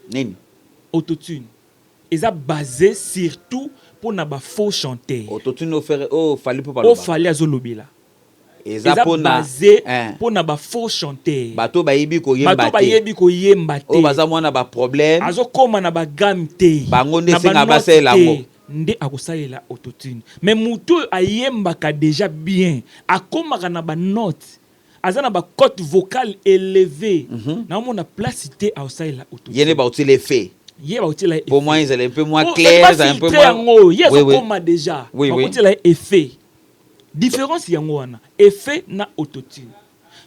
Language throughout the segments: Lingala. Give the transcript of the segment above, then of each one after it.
Nini? Autotune eza basé surtout mpona bafaux chanteur. Autotune oyo Fally mpo oyo baloba. Fally azolobela. Eza eza mpona basé mpona bafaux chanteur. Bato bayebi koyemba bato te. Bayebi koyemba te. Oyo baza mwana baproblème. Azokóma na bagamme te. Bango nde na esenga banote basalela te, yango. Nde akosalela autotune. Mais motu oyo ayembaka déjà bien, akómaka na banote, aza na bacote vocale élevé, naomona place te akosalela Ye nde autotune. Baotila effet. Ye baotiela ye. Pour moi, ezala un peu moins clair, ezala un peu moins Yango ye Oui. azokóma déjà. Bakotiela ye effet. Différence yango wana, effet na autotune.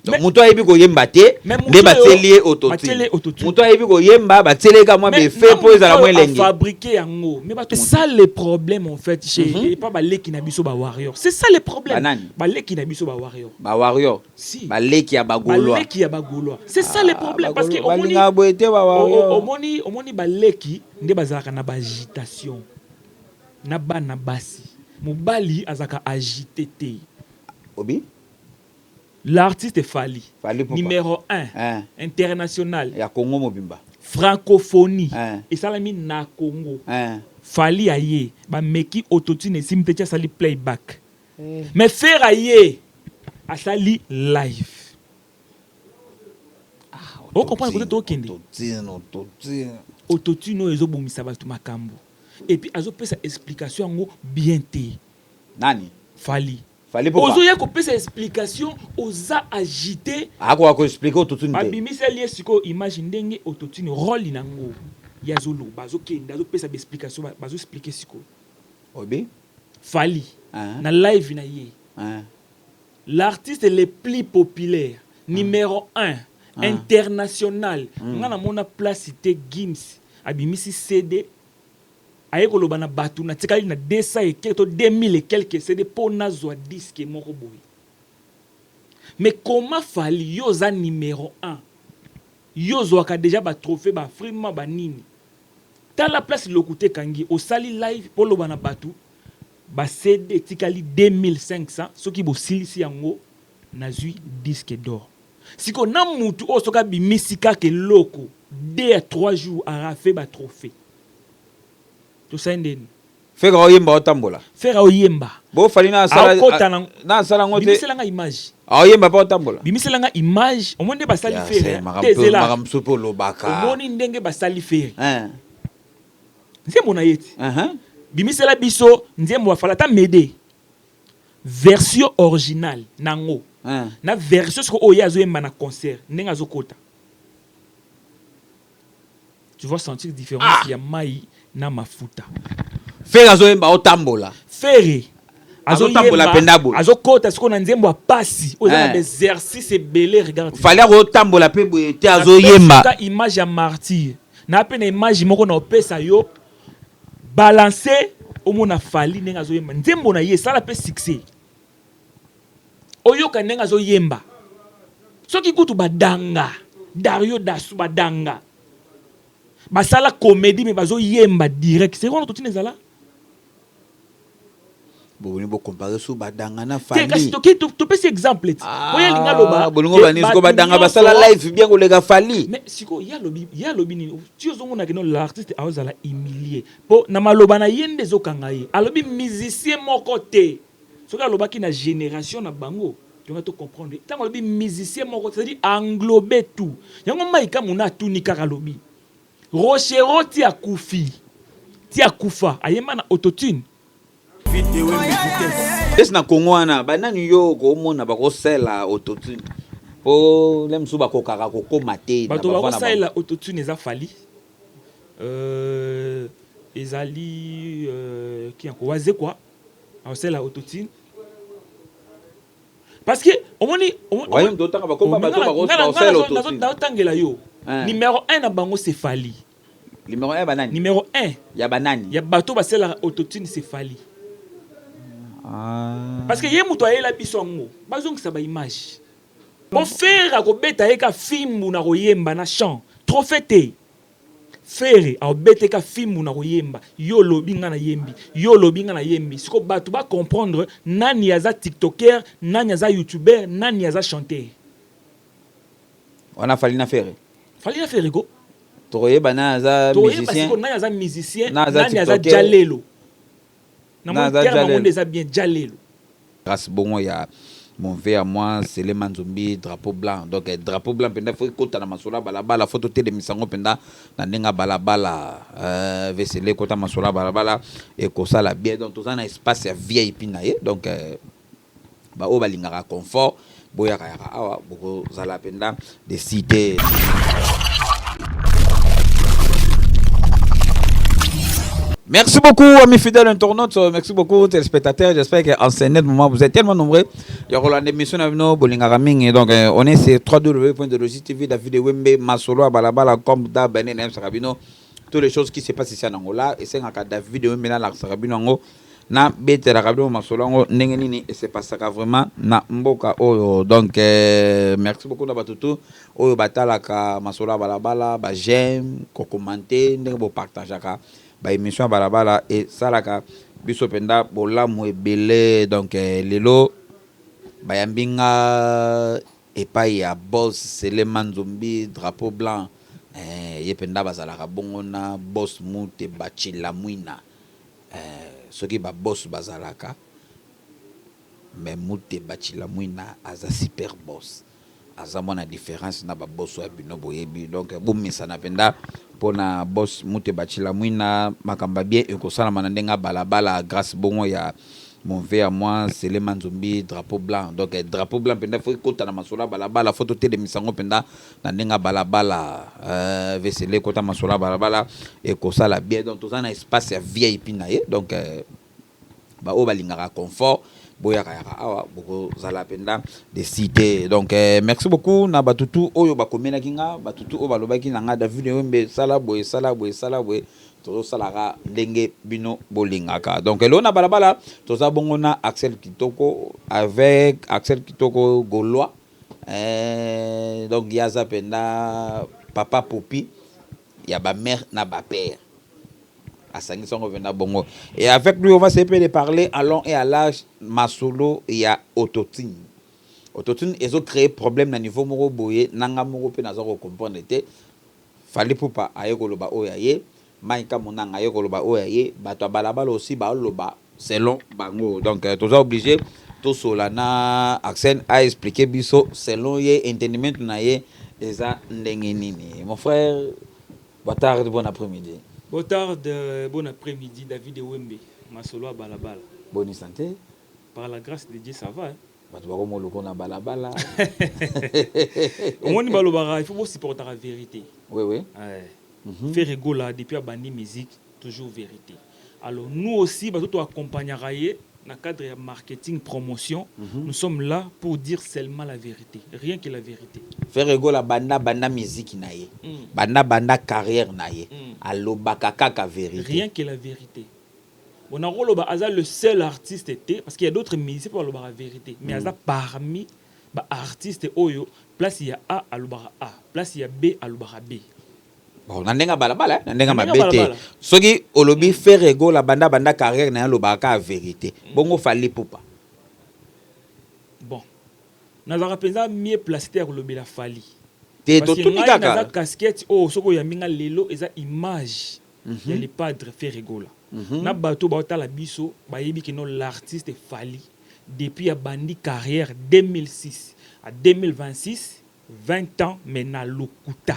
Donc, moto ayebi koyemba te Mais moto nde batieli ye oyo batieli ye autotune. Autotune. Moto ayebi koyemba, batieli ye ka mwa baeffet mpo ezala mwa elenge. Fabriquer yango, mais bato, c'est ça le problème en fait chez et pas baleki na biso ba warrior, c'est ça le problème. Banani? Baleki na biso ba warrior. Bawarrior? Si. Baleki ya bagaulois? Baleki ya bagaulois, c'est ça le problème, parce que omoni Balingaka boye te, bawarrior. Omoni baleki nde bazalaka na baagitation na bana basi. Mobali azalaka agité te. Obi. L'artiste Fally, Fally Ipupa. Numéro 1 Hein. international, Ya Congo mobimba. Francophonie, Hein. esalami na Congo. Hein. Fally aye, bameki autotune, esimbi te, ti asali playback. Mais Ferre aye, asali live. Ocomprendre kote tokende? Autotune, autotune. Autotune oyo ezobomisa bato makambo, et puis azopesa explication yango bien te. Nani? Fally. Fally Ipupa. Ozoya kopesa explication, oza agité. Akoka koexpliquer autotune te. Babimiseli ye sikoyo image ndenge autotune role nango. Ye azoloba, azokende, azopesa baexplication, bazoexpliquer sikoyo. Obi. Fally Hein. na live na ye, Hein. l'artiste le plus populaire, numéro 1 international. Nga namona place te. Gims abimisi CD, aye koloba na bato: natikali na 200 et quelque to 2000 et quelque CD mpo nazwa disque moko boye. Mais comment Fally, yo oza numéro 1, yo ozwaka déjà batrophée, bafrima, banini, tala place lokuta ekangi. Osali live mpo oloba na bato baCD etikali 2500, soki bosilisi yango nazwi disque d'or. Sikoyo na mutu oyo soki abimisi kaka eloko 2 à 3 jours, arafe batrophée, tosali ndeni? Ferre aoyemba, otambola. Ferre aoyemba. Bo Fally na asala Aokota na na asala yango te. Bimiselanga image. Aoyemba mpe otambola. Bimiselanga image, omoni nde basali Ferre te, ezela. Makambo mosusu mpe olobaka. Omoni ndenge basali Ferre? Hein. Nzembo na ye ti. Bimisela biso nzembo ya Fally, ata mede version originale nango na version sikoyo oyo ye azoyemba na concert, ndenge azokota, tu vas sentir différence ya mai na mafuta. Ferre azoyemba, otambola. Ferre Azotambola mpenza boye. Azokota sikoyo na nzembo ya pasi oyo eza na Hein. baexercice ebele, regarde. Fally akotambola mpe boye te, azoyemba. Napesaka image ya martyr na mpe na image moko na opesa yo balance, omona Fally ndenge azoyemba nzembo na ye esala mpe succès, oyoka ndenge azoyemba. Soki kutu badanga Dario Dasu, badanga basala comédie, mais bazoyemba direct, c'est wana totina ezala. Boboni bocomparer so badanga na Te, kasi Fally. topesi exemple ti po ye alinga aloba Bolingo ke bani siko bato badanga nyonso basala live bien koleka Fally. Mais sikoyo ye alobi nini? Ti ozomona keno l'artiste aozala humilie mpo na maloba na ye nde ezokanga ye. Alobi musicien moko te. Soki alobaki na génération na bango, tonga tocomprendre. Ntango alobi musicien moko, c'est-à-dire englobe tout yango. Maika mona atuni kaka, alobi Rochero ti akufi, ti akufa, ayemba na autotune. Esi na Kongo wana, banani yo komona bakosala autotune? Mpo le mosusu bakokaka kokóma te na Bato bavoix na bango. Bakosalela autotune eza Fally, ezali ki yango Wazekwa akosalela autotune, parce que omoni Waye moto otanga bakoma bato bakosala autotune. Naotangela yo. Hein. Numéro 1 na bango, c'est Fally. Numéro 1 banani? Numéro 1. Ya banani? Ya bato basalelaka autotune, c'est Fally. Ah. Parce que ye moto ayela biso yango, bazongisa baimage po Ferre akobeta ye ka fimbu na koyemba na chant, trophée te. Ferre akobeta ye ka fimbu na koyemba. Yo olobi, nga nayembi, yo olobi, nga nayembi. Siko bato bacomprendre nani aza tiktoker, nani aza youtuber, nani aza chanteur. Wana Fally na Ferre. Fally na Ferre ko. Tokoyeba nani aza musicien, nani aza musicien, nani aza jalelo. Namoni terme yango nde eza bien, jalelo. Grâce bongo ya mon ve à moi Selema Nzombi, drapeau blanc. Donc drapeau blanc mpenza fo ekota na masolo ya balabala, fo totelemisa yango mpenza na ndenge ya balabala. Vesele ekota masolo ya balabala, ekosala bien. Donc toza na espace ya VIP na ye. Donc baoyo balingaka confort, boyaka yaka awa, bokozala mpenza de cité. Merci beaucoup, amis fidèles internautes. Merci beaucoup, téléspectateurs. J'espère qu'en ce net moment, vous êtes tellement nombreux. Il y aura l'émission Bolingaka mingi. Donc, on est sur www.delogitv, David Wembe, Masolo, Balabala, comme d'hab, Ben, Sarabino. Toutes les choses qui se passent ici en Angola. Et c'est un David Wembe, Sarabino, na betelaka bino masolo yango ndenge nini esepasaka vraiment na mboka oyo. Donc merci beaucoup na bato tu oyo batalaka masolo ya balabala, baj'aime, kocommenter, ndenge bopartageaka baémission ya balabala, esalaka biso mpenza bolamu ebele. Donc lelo bayambi nga epai ya boss Selema Nzombi, drapeau blanc. Ye mpenza bazalaka bongo na boss Mute Bachila Mwina. Soki baboss bazalaka, mais Mute Bachila Mwina aza super boss, aza mwana différence na baboss oyo ya bino boyebi. Donc bomesana mpenza mpona boss Mute Bachila Mwina, makambo ya bien ekosalama na ndenge ya balabala, grâce bongo ya mon ve à moi Selema Nzombi, drapeau blanc. Donc drapeau blanc mpenza fo ekota na masolo ya balabala, fo totelemisa yango mpenza na ndenge ya balabala. Vesele ekota masolo ya balabala, ekosala bien. Donc toza na espace ya VIP na ye. Donc baoyo balingaka confort, boyaka yaka awa, bokozala mpenza de cité. Donc merci beaucoup na bato tu oyo bakomelaki nga, bato tu oyo balobaki na nga: "David Wembe, sala boye, sala boye, sala boye." Tozosalaka ndenge bino bolingaka. Donc eloo na balabala, toza bongo na Axel Kitoko, avec Axel Kitoko Gaulois. Donc ye aza mpenza papa popi ya bamère na bapère, asangisi yango mpenza bongo. Et avec lui, on va essayer de parler à long et à large masolo ya autotune. Autotune ezocréer problème na niveau moko boye, nanga moko mpe naza kocomprendre te. Fally Ipupa aye koloba oyo aye, Maika Monanga aye koloba oyo aye, bato ya balabala aussi baoloba selon bango. Donc toza obligé tosola na Axel, aexpliquer biso selon ye, entendement na ye eza ndenge nini. Mon frère, boa tarde, bon après-midi. Boa tarde, bon après-midi, David Wembe, masolo ya balabala. Bonne santé? Par la grâce de Dieu, ça va, hein? Bato bakomoluko na balabala. Omoni, balobaka, il faut bosupportaka vérité. oui oui Ouais. Ferre Gola, depuis abandi musique, toujours vérité. Alors nous aussi, bato toaccompagnera ye na cadre ya marketing, promotion. Nous sommes là pour dire seulement la vérité, rien que la vérité. Ferre Gola, banda banda miziki na ye, banda banda carrière na ye, alobaka kaka vérité. Rien que la vérité. Bon, nakoloba aza le seul artiste te, parce qu'il y a d'autres musiciens mpo balobaka vérité, mais aza parmi baartiste oyo place ya A alobaka A, place ya B alobaka B. Bon, na ndenge ya balabala, na ndenge Na ndenge mabe te. balabala. Soki olobi Ferre Gola banda banda carrière na ye alobaka kaka vérité, bongo Fally Ipupa? Bon, nazalaka mpenza mieux placé te ya kolobela Fally. Te. Parce que Totuni ngai naza kaka. casquette oyo, soki oyambi nga lelo, eza image ya le padre Ferre Gola. Na bato baotala biso bayebi que non, l'artiste Fally, depuis abandi carrière 2006 à 2026, 20 ans, mais na lokuta.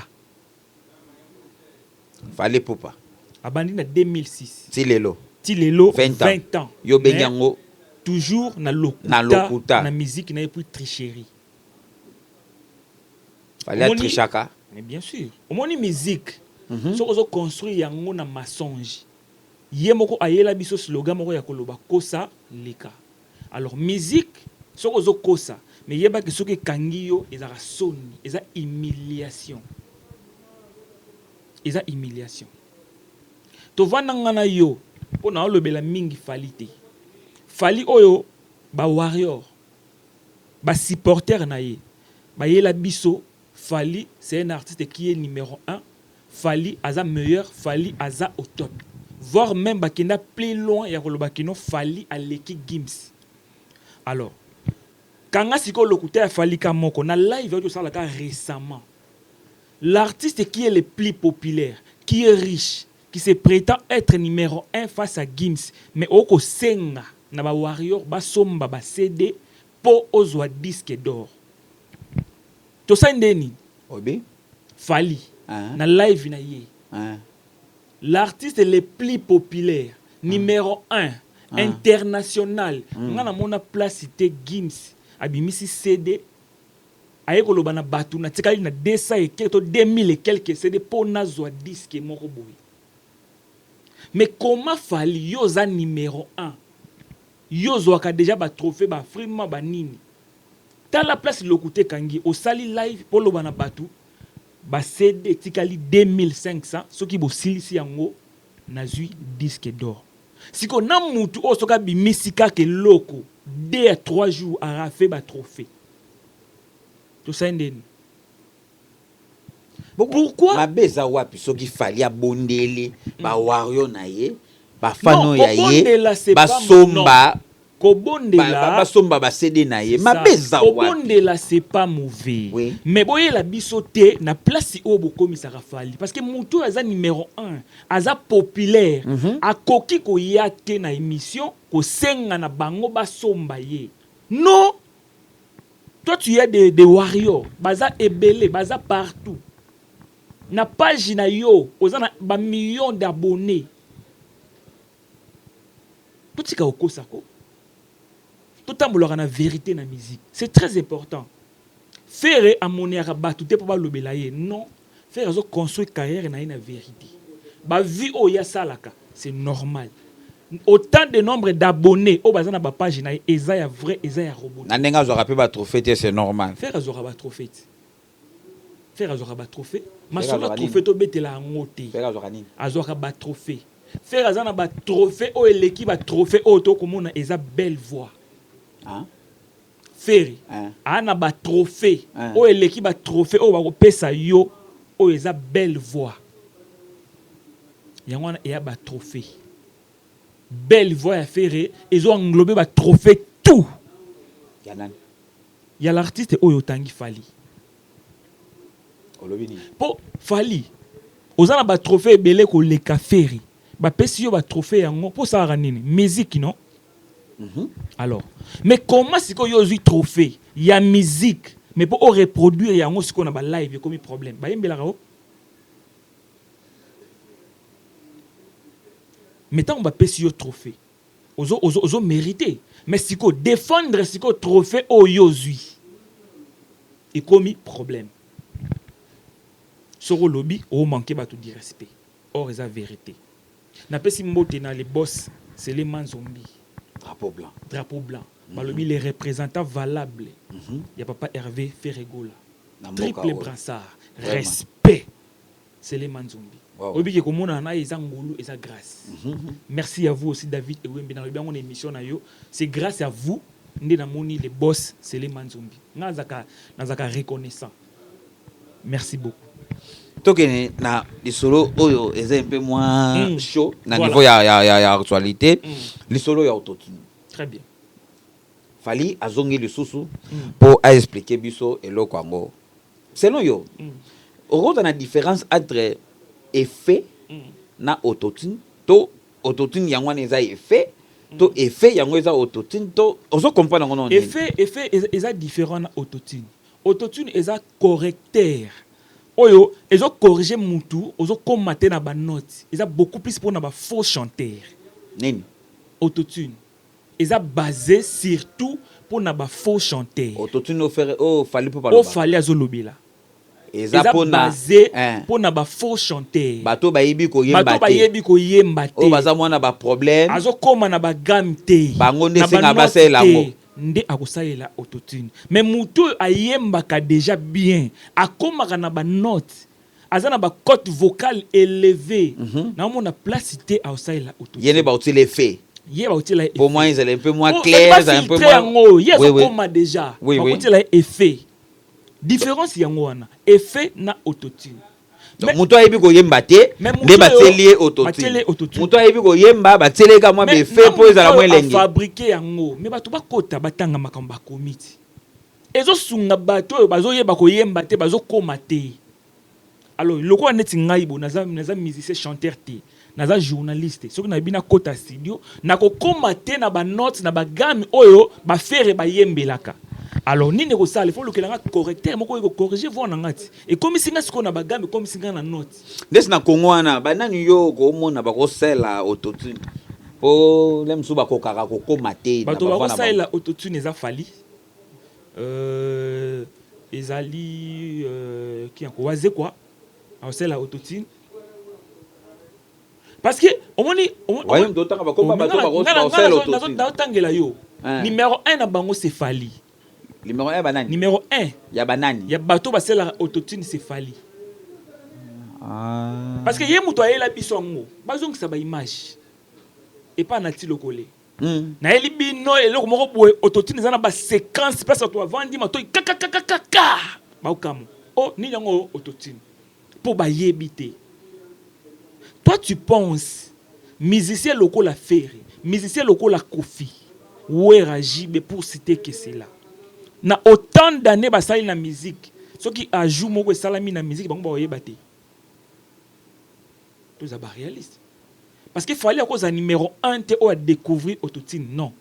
Fally Ipupa? Abandi na 2006. Ti lelo? Ti lelo. 20 ans. 20 ans. Yo bengi Mais yango toujours na lokuta. Na lokuta. Na musique na ye, puis tricherie. Fally atrichaka? Mais bien sûr. Omoni, musique, soki ozoconstruire yango na mensonge, ye moko ayela biso slogan moko ya koloba kosa leka. Alors musique, soki ozokosa, mais yebaki soki ekangi yo, ezalaka soni, eza humiliation, eza humiliation. Tovanda nga na yo mpo na olobela mingi Fally te. Fally oyo bawarrior, basupporter na ye bayela biso, Fally c'est un artiste qui est numéro 1, Fally aza meilleur, Fally aza au top, voire même bakenda plus loin ya koloba que non, Fally aleki Gims. Alors kanga sikoyo lokuta ya Fally ka moko na live oyo tosalaka récemment. L'artiste qui est le plus populaire, qui est riche, qui se prétend être numéro 1 face à Gims, mais okosenga na ba warrior basomba ba CD po ozwa disque d'or. Tosali nde nini? Obi. Fally Ah. na live na ye. Ah. L'artiste le plus populaire, numéro 1, Ah. international. Nga namona place te Gims abimisi CD, aye koloba na bato natikali na 200 et quelque to 2000 et quelque CD mpo nazwa disque moko boye. Mais comment Fally, yo oza numéro 1, yo ozwaka déjà batrophée, bafrima banini, tala place lokuta ekangi. Osali live mpo oloba na bato baCD etikali 2500, soki bosilisi yango nazwi disque d'or. Sikoyo na mutu oyo soki abimisi kaka eloko 2 à 3 jours arafe batrophée, tosali ndeni? Pourquoi? Mabe eza wapi soki Fally abondeli bawarrior na ye, bafans ya ye, kobondela, c'est pas basomba kobondela? Basomba baCD na ye, mabe eza wapi? Kobondela, c'est pas mauvais. Mais boyela biso te na place oyo bokomisaka Fally, parce que motu oyo aza numéro 1, aza populaire, akoki koya te na émission kosenga na bango basomba ye. Non, toi tu as des warriors, baza ebele, baza partout na page na yo, oza na bamillion d'abonnés. Totika kokosako, totambolaka na vérité na musique, c'est très important. Ferre amoneyaka bato te mpo balobela ye. Non, Ferre azoconstruire carrière na ye na vérité. Bavie oyo ye asalaka, c'est normal. Autant de nombre d'abonnés oyo baza na bapage na ye, eza ya vrai, eza ya robot. Na ndenge azwaka mpe batrophée te, c'est normal. Ferre azwaka batrophée te. Ferre azwaka batrophée, masolo Azwaka trophée nini? Tobetela yango te. Ferre azwaka nini? Azwaka batrophée. Ferre aza na batrophée oyo eleki batrophée oyo tokomona, eza belle voix. Ah? Ferre Hein? aa na batrophée Hein. oyo eleki batrophée oyo bakopesa yo, oyo eza belle voix. Yango wana eya batrophée. Belle voix ya Ferre ezo englobe batrophée tout. Ya nani? Ya l'artiste oyo otangi, Fally. Olobi nini? Mpo Fally oza na batrophée ebele koleka Ferre. Bapesi yo batrophée yango mpo osalaka nini? Musique, non? Alors, mais comment sikoyo yo ozwi trophée ya musique, mais mpo oreproduire yango sikoyo na balive ekomi problème, bayembelaka o? Mais ntango bapesi yo trophée, ozo mérité, mais sikoyo défendre sikoyo trophée oyo ozwi ekomi problème. Soki olobi, omanke bato du respect. Or eza vérité. Napesi mbote na le boss Selema Nzombi. Drapeau blanc. Drapeau blanc. Balobi les représentants valables ya papa Hervé Ferre Gola. Na mboka Triple oyo. Brassard. Vraiment. Respect, Selema Nzombi. Oyebi ke komonana na ye eza ngolu, eza grâce. Merci à vous aussi, David Ewembe. Nalobi yango na émission na yo, c'est grâce à vous nde namoni le boss Selema Nzombi. Nga nazalaka reconnaissant. Merci beaucoup. Tokende na lisolo oyo eza mpe mwa chaud na niveau ya actualité, lisolo ya autotune. Très bien. Fally azongi lisusu mpo aexpliquer biso eloko yango. Selon yo, okota na différence entre effet na autotune, to autotune yango wana eza effet, to effet yango eza autotune, to ozo comprendre yango nini? Effet eza différent na autotune. Autotune eza correcteur oyo ezocorrige mutu ozokóma te na banote. Eza beaucoup plus mpona bafaux chanteur. Nini? Autotune eza basé surtout mpona bafaux chanteur. Autotune oyo Fally mpo oyo baloba Fally azolobela eza eza mpona basé mpona bafaux chanteur. Bato bayebi koyemba Bato te. Bayebi koyemba te. Oyo baza mwana baproblème. Azokóma na bagamme te. Bango nde Na esenga banote basalela te. yango. Nde akosalela autotune. Mais motu oyo ayembaka déjà bien, akómaka na banote, aza na bacote vocale élevé, naomona place te akosalela Ye nde autotune. baotiela effet. Ye baotiela ye. Pour moi ezala un peu moins clair, ezala un peu moins Yango ye Oui. azokóma déjà, bakotiela ye effet. Différence yango wana, effet na autotune. Donc, moto ayebi koyemba te Mais moto nde oyo batieli ye batieli autotune. ye autotune. Moto ayebi koyemba, batieli ye ka mwa baeffet mpo ezala mwa elenge. Afabriquer yango, mais bato bakota batanga makambo bakomi ti ezosunga bato oyo bazoyeba koyemba te, bazokóma te. Alors lokola neti ngai bo naza musicien chanteur te, naza journaliste, soki nayebi nakota studio, nakokóma te na banote na bagamme oyo baFerre bayembelaka. Alors nini ekosala? Ifo olukela nga correcteur moko oyo ekocorriger voix na nga ti ekomisi nga sikoyo na bagamme, ekomisi nga na note. Ndesi na Kongo wana, banani yo komona bakosala autotune? Mpo le mosusu bakokaka kokóma te na Bato bavoix na bango. Bakosalela autotune eza Fally, ezali ki yango, Wazekwa akosalela autotune, parce que omoni Waye moto otanga bakoma bato bakosala autotune. Naotangela yo. Hein. Numéro 1 na bango, c'est Fally. Numéro 1 banani? Numéro 1. Ya banani? Ya bato basalelaka autotune, c'est Fally. Ah. Parce que ye moto ayela biso yango, bazongisa baimage epa na ti lokole. Nayeli bino eloko moko boye, autotune eza na baséquence place bato bavandi matoi kakakakaka, baokamo o nini yango autotune, mpo bayebi te. Toi, tu penses musicien lokola Ferre, musicien lokola Koffi, Wera, JB, pour citer que cela, na autant d'années basali na musique, soki ajout moko esalami na musique, bango bakoyeba te? Toza baréaliste, parce que Fally akozala numéro 1 te oyo adécouvrir autotune, non.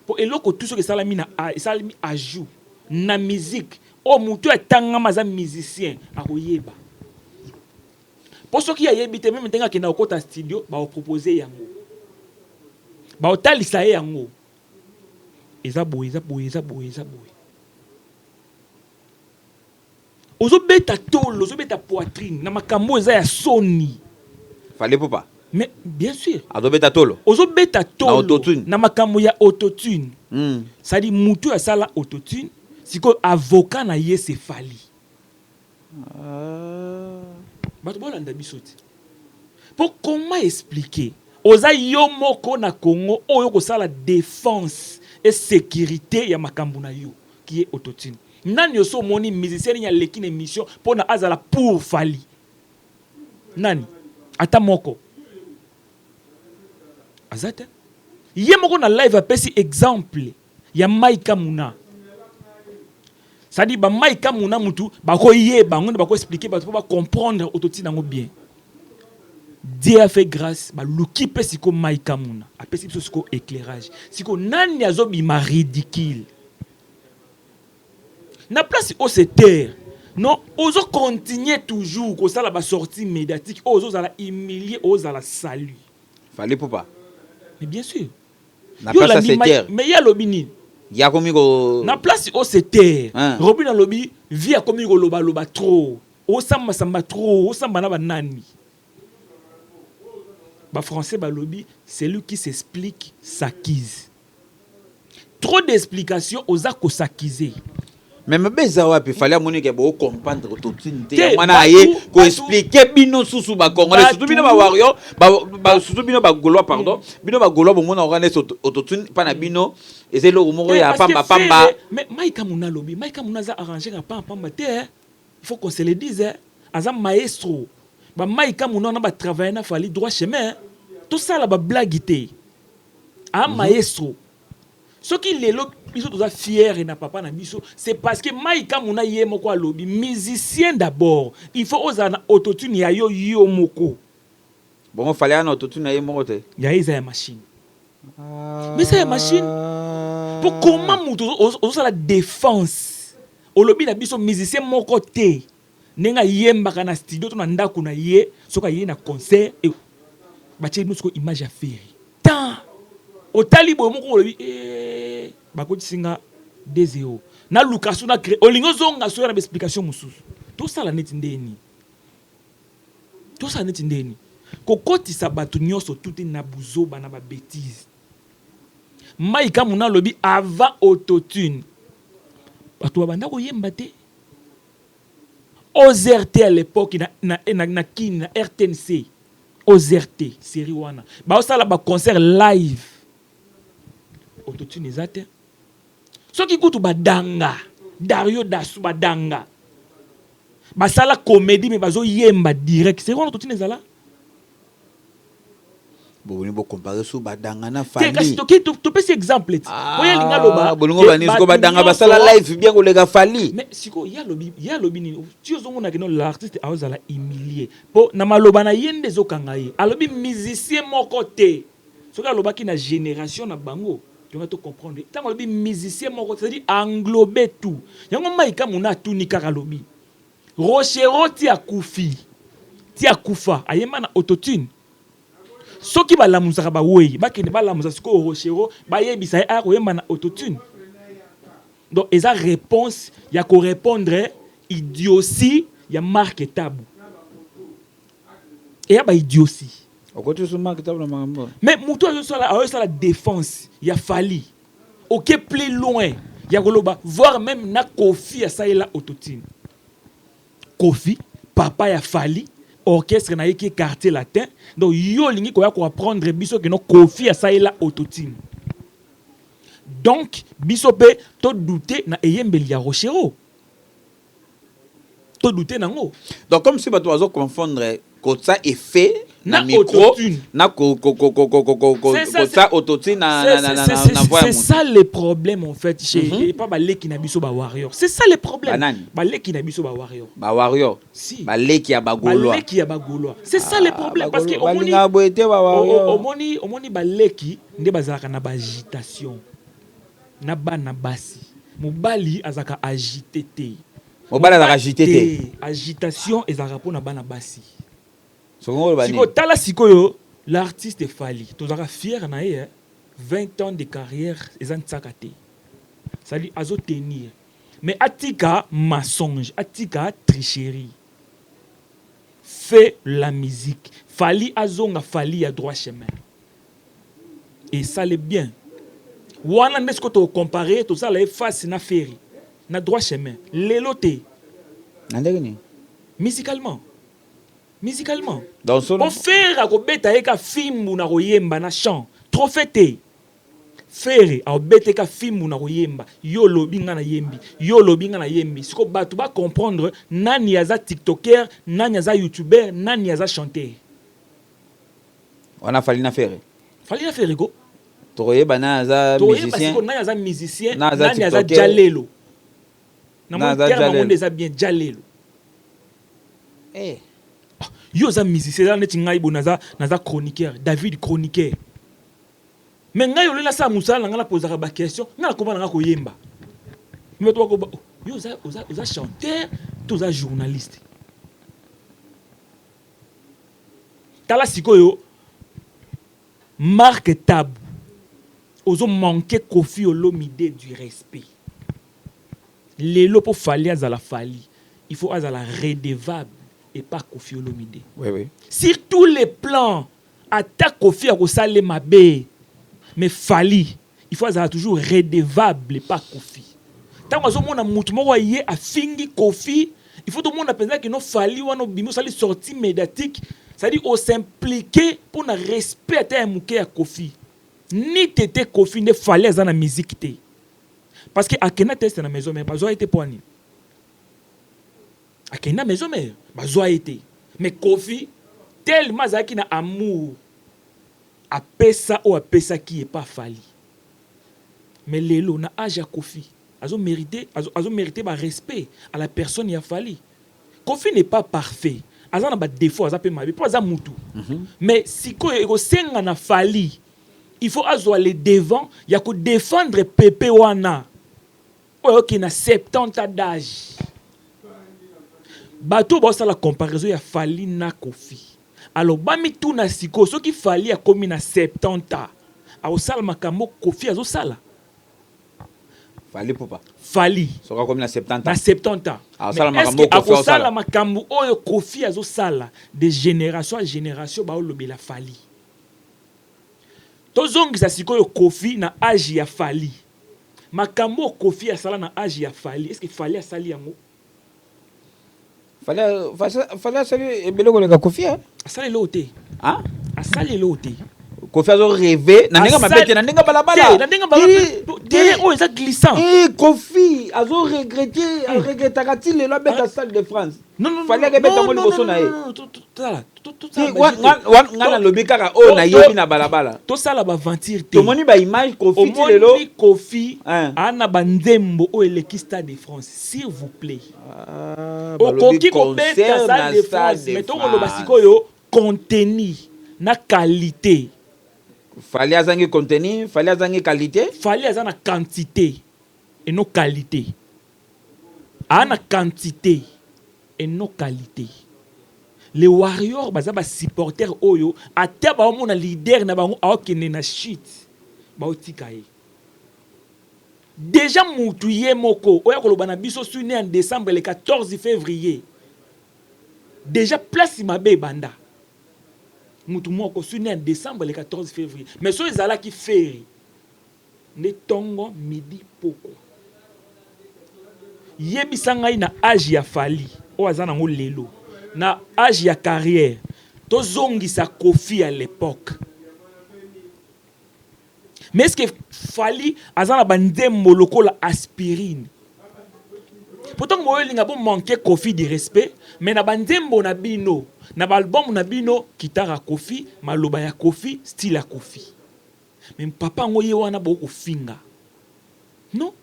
Po eloko tu soki esalami na esalami ajout na musique, oyo motu atangama aza musicien akoyeba. Mpo soki ayebi te, même ndenge akenda kokɔta studio, bakopropose yango, bakotalisa ye yango, eza boye, eza boye, eza boye, eza boye. Ozobeta tolo, ozobeta poitrine na makambo eza ya soni. Fally Ipupa? Mais bien sûr. Azobeta tolo. Ozobeta tolo. Autotune. Na makambo ya autotune. C'est-à-dire mutu oyo asala autotune, sikoyo avocat na ye, c'est Fally. Bato bolanda biso te, mpo comment expliquer oza yo moko na Congo oyo kosala défense et sécurité ya makambo na yo qui est autotune? Nani oso omoni musicien nini aleki na émission mpo na azala pour Fally? Nani? Ata moko aza te. Ye moko na live apesi exemple ya Maika Muna, c'est-à-dire bamaika muna, mutu bakoyeba yango nde bakoexpliquer bato mpo bacomprendre autotune yango bien. Dieu a fait grâce, baluki mpe sikoyo Maika Muna apesi biso sikoyo éclairage. Sikoyo nani azobima ridicule na place oyo se taire? Non, ozocontinue toujours kosala basortie médiatique oyo ozozala humilié, ozala salut. Fally Ipupa? Mais bien sûr. Na place ya se taire. Mais ye alobi nini? Ya komi ko Na place oyo se taire, Hein. Robin alobi vie akomi kolobaloba trop, osambasamba trop, osamba na banani. Bafrançais balobi: celui qui s'explique s'accuse. Trop d'explications, oza kos'accuser. Mais mabe eza wapi? Fally amoni ke bocomprendre autotune te. Te, Yango wana aye koexpliquer bino susu bacongolais, surtout bino bawarrior, surtout bino bagaulois, pardon, bino bagaulois bomona oka neti autotune mpa na bino eza eloko moko ya pamba pamba. Mais Maika Muna alobi, Maika Muna aza arrangé ka pamba pamba te, hein. Il faut qu'on se le dise, hein. Aza maestro. Bamaika Muna wana batravaille na Fally droit chemin, hein. Tosala bablague te, a maestro. Soki lelo biso toza fier na papa na biso, c'est parce que Maika Muna ye moko alobi: musicien d'abord, il faut ozala na autotune ya yo yo moko. Bongo Fally ana autotune na ye moko te? Ya ye eza ya machine, mais eza ya machine. Po comment moto ozosala défense, olobi na biso musicien moko te ndenge ayembaka na studio to na ndako na ye, soki aye na concert, batie bino sikoyo image ya Ferre, tan otali boye moko, olobi: eh, bakotisi nga 2-0, naluka so na olingi ozonga so ya na baexplication mosusu. Tosala neti ndeni, tosala neti ndeni kokotisa bato nyonso tu te na buzoba na babêtises. Maika Muna alobi avant autotune bato babanda koyemba te. Ozrt à l'époque na Kini, na RTNC, Ozrt série wana, baosala baconcert live, autotune eza te. Soki kutu badanga Dario Dasu, badanga basala comédie, mais bazoyemba direct, série wana autotune ezala. Boboni bocompare so badanga na Te, kasi toke topesi exemple ti po ye alingi aloba Ah, bolingo bani siko badanga basala live bien koleka Fally. Mais sikoyo ye alobi, ye alobi nini? Ti ozomona kino l'artiste aozala humilie po na maloba na ye nde ezokanga ye. Alobi musicien moko te. Soki alobaki na generation na bango tonga to comprendre. Tango alobi musicien moko te, c'est-à-dire englober tout. Yango Mike Kamuna atuni kaka alobi Rochereau ti akufi, ti akufa ayemba na autotune. Soki balamusaka ba weyi bakende balamusa sikoyo Rochereau bayebisa ye aya koyemba na autotune. Donc eza reponse ya ko repondre idiotie ya Marc Tabu. Eya ba idiotie. Okoti su Marc Tabu na makambo. Mais mutu azosala azosala defense ya Fally. Oke plus loin ya koloba voire meme na Koffi asalela autotune. Koffi papa ya Fally orchestre na ye ki quartier latin donc yo olingi koya ko apprendre biso que non Koffi asalela autotune. Donc biso pe to douter na eyembeli ya Rochereau. To douter nango. Donc comme si bato bazo confondre kotsa effet na micro na kotsa autotune na na na voix. C'est ça le problème en fait chez et pas baleki na biso ba warrior. C'est ça le problème. Baleki na biso ba warrior. Ba warrior. Si. Baleki ya ba gaulois. Baleki ya ba gaulois. C'est ça le problème parce que omoni omoni omoni baleki nde bazalaka na ba agitation na bana basi. Mobali azalaka agité te. Mobali azalaka agité te. Agitation ezalaka pona bana basi. Sikoyo tala sikoyo l'artiste Fally tozalaka fier na ye 20 ans de carrière eza nsaka te. C'est-à-dire azo tenir mais atika mensonge, atika tricherie. Fait la musique. Fally azonga Fally ya droit chemin. Et ça le bien. Wana nde sikoyo toko comparer tosala ye face na Ferre na droit chemin. Lelo te. Na ndenge nini? Musicalement. Musicalement. Donc solo. Po Ferre akobeta ye ka fimbu na koyemba na chant. Trophée te. Ferre akobeta ye ka fimbu na koyemba. Yo olobi nga na yembi. Yo olobi nga na yembi. Sikoyo batu ba comprendre nani aza tiktoker, nani aza youtubeur, nani aza chanteur. Wana Fally na Ferre. Fally na Ferre ko. Tokoyeba nani aza musicien. Tokoyeba sikoyo nani aza musicien, nani aza djalelo. Na moni terme yango nde eza bien djalelo. Eh. Ah, yo oza musicien eza neti ngai boye naza naza chroniqueur, David chroniqueur. Mais ngai oleli nasala mosala na ngai na posaka ba question, ngai nakoma na ngai koyemba. Mais bato bakoba, oh, yo oza oza oza chanteur to oza journaliste. Tala sikoyo Marc Tabu ozo manquer Koffi Olomide du respect. Lelo po Fally azala Fally, il faut azala redevable epa Koffi Olomide. Oui, oui. Sur tous les plans, ata Koffi akosala ye mabe, mais Fally il faut azala toujours redevable epa Koffi. Tango azomona mutu moko aye afingi Koffi, il faut tomona penza que non Fally wana obimi osali sortie mediatique, c'est-à-dire o s'impliquer pona respect ata ya muke ya Koffi. Ni tete Koffi nde Fally aza na musique te. Parce que akenda test na maison mère bazwa ye te poa nini? Akenda maison mère bazwa ye te. Mais Koffi tellement azalaki na amour apesa oyo apesaki epa Fally. Mais lelo na age ya Koffi azo merite azo, azo merite ba respect à la personne ya Fally. Koffi n'est pas parfait. Aza na ba défauts, aza pe mabe po aza mutu. Mais sikoyo ekosenga na Fally il faut azwa le devant ya ko défendre Pepe wana oyo ayoki na 70 ans d'âge. Bato oyo baosala comparaison ya Fally na Koffi. Alors bamituna sikoyo soki Fally akomi na 70 ans akosala makambo Koffi azosala? Fally Ipupa. Fally. Soki akomi na 70 ans. Na 70 ans. Akosala Mais est-ce makambo que Koffi akosala azosala? makambo oyo Koffi azosala de génération à génération baolobela Fally? Tozongisa sikoyo Koffi na age ya Fally. Makambo oyo Koffi asala na age ya Fally, est-ce que Fally asali yango? Fally Fally asali ebele koleka Koffi hein? Asali eloko te. Hein? Asali eloko te. Koffi azo rêver na ndenge mabe te, na ndenge balabala. Te, na ndenge balabala. Terrain oyo eza glissant. Eh, Koffi azo regretter, a regrettaka ti lelo abeta Stade de France. Fally akebeta yango liboso na ye. Nga nalobi kaka oyo nayebi na balabala. Tosala baaventure te. Tomoni baimage Kofi ti lelo. Omoni Kofi ana banzembo oyo eleki Stade de France, s'il vous plaît. Okoki kobeta Stade de France, mais tokoloba sikoyo contenu na qualité. Fally azangi contenu, Fally azangi qualité. Fally aza na quantité et non qualité. Aa na quantité et non qualité. Les Warriors baza basupporter oyo ata baomona leader na bango aokende na shit, baotika ye. Déjà mutu ye moko oyo akoloba na biso su né en décembre, le 14 février, déjà place mabe ebanda. Mutu moko su né en décembre, le 14 février. Mais so ezalaki Ferre nde ntongo, midi, pokwa. Yebisa ngai, na age ya Fally oyo aza nango lelo, na age ya carrière, tozongisa Kofi à l'époque. Mais est ce que Fally aza na banzembo lokola Aspirine? Pourtant boyolinga bomanke Kofi du respect, mais na banzembo na bino, na baalbum na bino, kitara ya Kofi, maloba ya Kofi, style ya Kofi. Mais papa yango ye wana bokofinga. Non,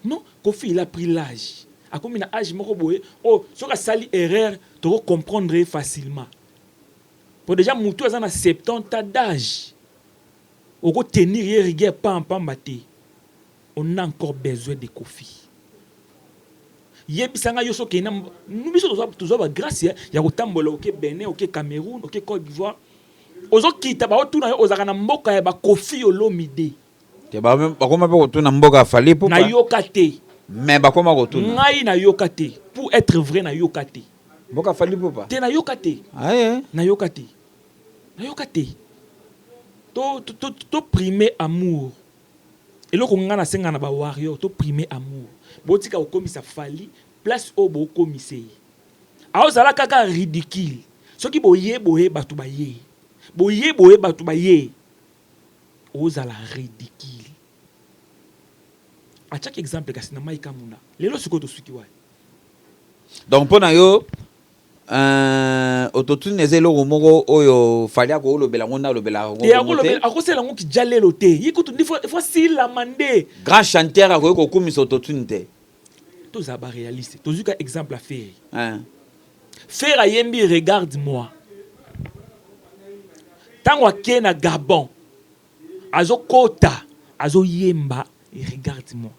non, Kofi, il a pris l'âge, akomi na âge moko boye oyo soki asali erreur, tokocomprendre ye facilement. Po déjà mutu aza na 70 ans d'âge, okotenir ye rigueur pampamba te. On a encore besoin de Kofi. Yebisa ngai, yo soki okende na biso, tozwa bagrâce ya kotambola, oke Benin, oke Cameroun, oke Côte d'Ivoire, ozokita, baotuna yo ozalaka na mboka ya baKoffi Olomide. Te, bakoma mpe kotuna mboka ya Fally Ipupa. Nayoka te. Mais bakoma kotuna. Ngai nayoka te, pour être vrai, nayoka te. Mboka Fally Ipupa. Te, nayoka te. Aye. Nayoka te, nayoka te. To prime amour. Eloko ngai nasenga na bawarrior, to prime amour. Botika kokomisa Fally place oyo bokomisa ye. Aozala kaka ridicule. Soki boye boye, bato baye boye boye, bato baye, ozala ridicule. Atiaki exemple kasi na Mai Kamuna. Lelo sikoyo tosuki wapi? Donc mpo na yo, autotune eza eloko moko oyo Fally akoolobela yango nde alobelaka yango te. Bongo te. Akosala yango kija lelo te. Ye kutu ifo silama nde. Grand chanteur akoki kokumisa autotune te. Tozala baréaliste. Tozwi ka exemple ya Ferre. Hein. Ferre ayembi Regarde moi Ntango ake na Gabon, azokota, azoyemba Regarde moi.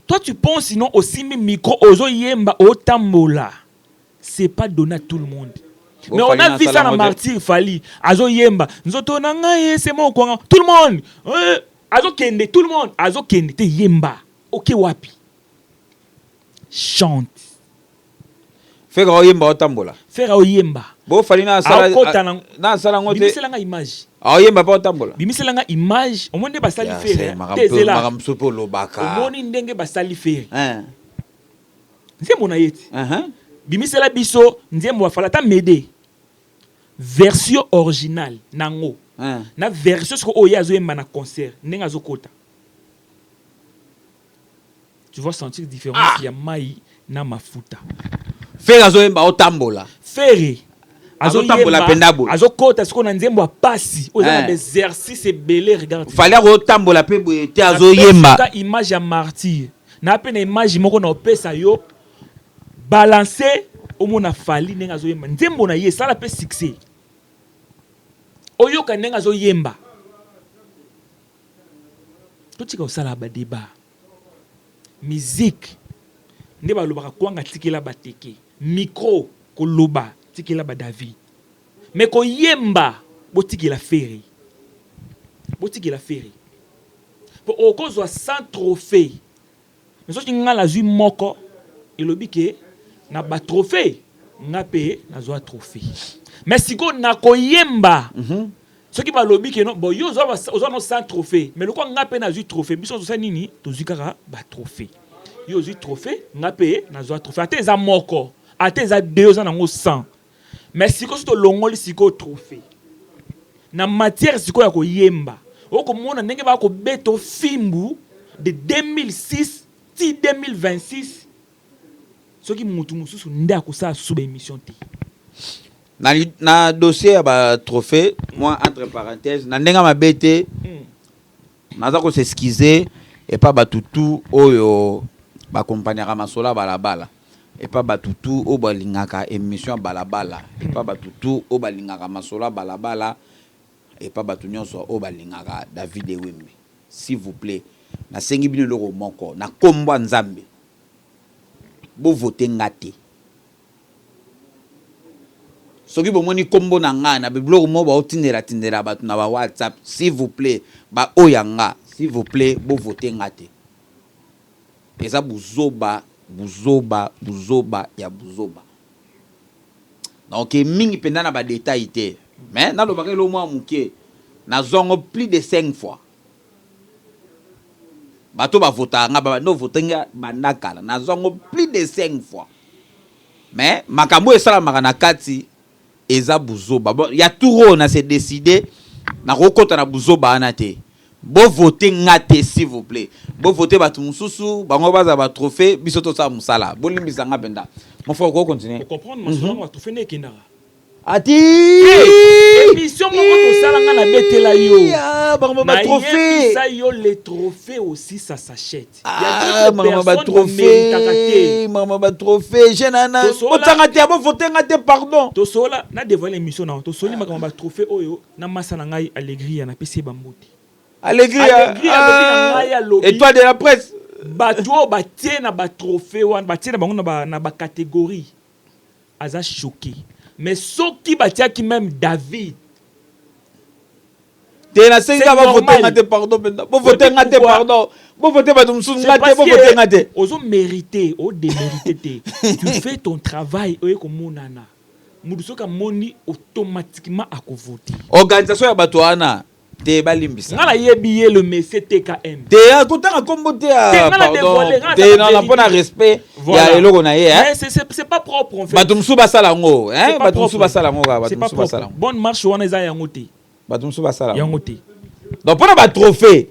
Toi, tu penses sinon osimbi micro, ozoyemba, otambola, c'est pas donné à tout le monde. Bon, mais on Fally a vu ça na nasala. Martyr. Fally azoyemba Nzoto na ngai ese mokwanga, tout le monde azokende, tout le monde azokende te. Yemba, oke wapi? Chante. Ferre aoyemba, otambola. Ferre aoyemba. Bo Fally na asala Aokota na na asala yango te. Bimiselanga image. Aoyemba mpe otambola. Bimiselanga image. Omoni nde basali Ya, Ferre se, makambo te, ezela. Makambo mosusu mpe olobaka. Omoni ndenge basali Ferre? Hein. Nzembo na ye ti. Bimisela biso nzembo ya Fally, ata Mede, version originale nango na version sikoyo oyo ye azoyemba na concert, ndenge azokota, tu vas sentir différence ya mai na mafuta. Ferre azoyemba, otambola. Ferre Azotambola mpenza boye. Azokota sikoyo na nzembo ya pasi oyo eza na baexercice ebele, regarde. Fally akotambola mpe boye te, azoyemba. Napesaka image ya Martyr na mpe na image moko na opesa yo balance, omona Fally ndenge azoyemba nzembo na ye esala mpe succès, oyoka ndenge azoyemba. Totika kosala badébat. Musique nde balobaka kwanga tikela bateke micro, koloba tikela badavid, mais koyemba botikela Ferre, botikela Ferre. Po okozwa 100 trophée, mais soki ngai nazwi moko, elobi ke na batrophée nga mpe nazwa trophée. Mais sikoyo nakoyemba, soki balobi ke non, bon, yo ozwa no 100 trophée, mais lokola nga mpe nazwi trophée, biso tozosala nini? Tozwi kaka batrophée. Yo ozwi trophée, nga mpe nazwa trophée, ata eza moko, ata eza deux, oza nango 100. Mais sikoyo so tolongoli sikoyo trophée na matière sikoyo ya koyemba, okomona ndenge bakobeta fimbu de 2006 ti 2026. Soki mutu mosusu nde akosala susu baémission te. Na dossier ya batrophée, moi, entre parenthèse, na ndenge mabe te, naza kos'excuser epa bato tu oyo bakompagnaka masolo ya balabala, epa bato tu oyo balingaka émission ya balabala, epa bato tu oyo balingaka masolo ya balabala, epa bato nyonso oyo balingaka David Ewembe. S'il vous plaît, nasengi bino eloko moko na nkombo ya Nzambe: bovote nga te. Soki bomoni nkombo na nga na biloko moko baotindela tindela bato na ba WhatsApp, s'il vous plaît, baoyo ya nga, s'il vous plaît, bovote nga te. Eza buzoba, buzoba, buzoba ya buzoba. Donc mingi mpenza na badétail te, mais nalobaka eloko mwa moke. Nazwango plus de 5 fois. Bato bavotaka nga, babandi vote nga banda kala, nazwango plus de 5 fois. Mais makambo oyo esalamaka na kati eza buzoba. Bon, ya tour oyo na se décide, nakokɔta na buzoba wana te. Bovote nga te, s'il vous plaît. Bovote bato mosusu, bango bazala batrophée, biso tosala mosala. Bolimbisa nga mpenza. Mon frère, okocontinue. Ocomprendre masolo yango, batrophée nde ekendaka. Ati. Émission moko tosala, nga nabetela yo. Bango batrophée. Nayebisa yo, les trophées aussi, ça s'achète. Ah, makambo batrophée, makambo batrophée, jeune ana botanga te, bovote nga te, pardon. Tosola na dévoile émission na tosoli makambo batrophée oyo na masa na ngai Allegria, napesi ye bambote. Allegria, étoile de la presse. Bato oyo batie na batrophée wana, batie na bango na bacatégorie, aza choqué. Mais soki batiaki même David. Te, nasengi kaka bavote nga te, pardon mpenza. Bovote nga te, pardon. Bovote bato mosusu, nga te, bovote nga te. Ozomérite, odémérite te. Tu fais ton travail, oye komonana, mutu soki amoni, automatiquement akovote. Organisation ya bato wana te, balimbisa. Nga nayebi ye, le monsieur TKM. Te, kotanga nkombo te, pardon te, nana mpona respect ya eloko na ye. C'est pas propre en fait. Bato mosusu basala yango, bato mosusu basala yango kaka, bato mosusu basala yango. Bonne marche wana eza yango te. Bato mosusu basala yango te. Donc mpona batrophée,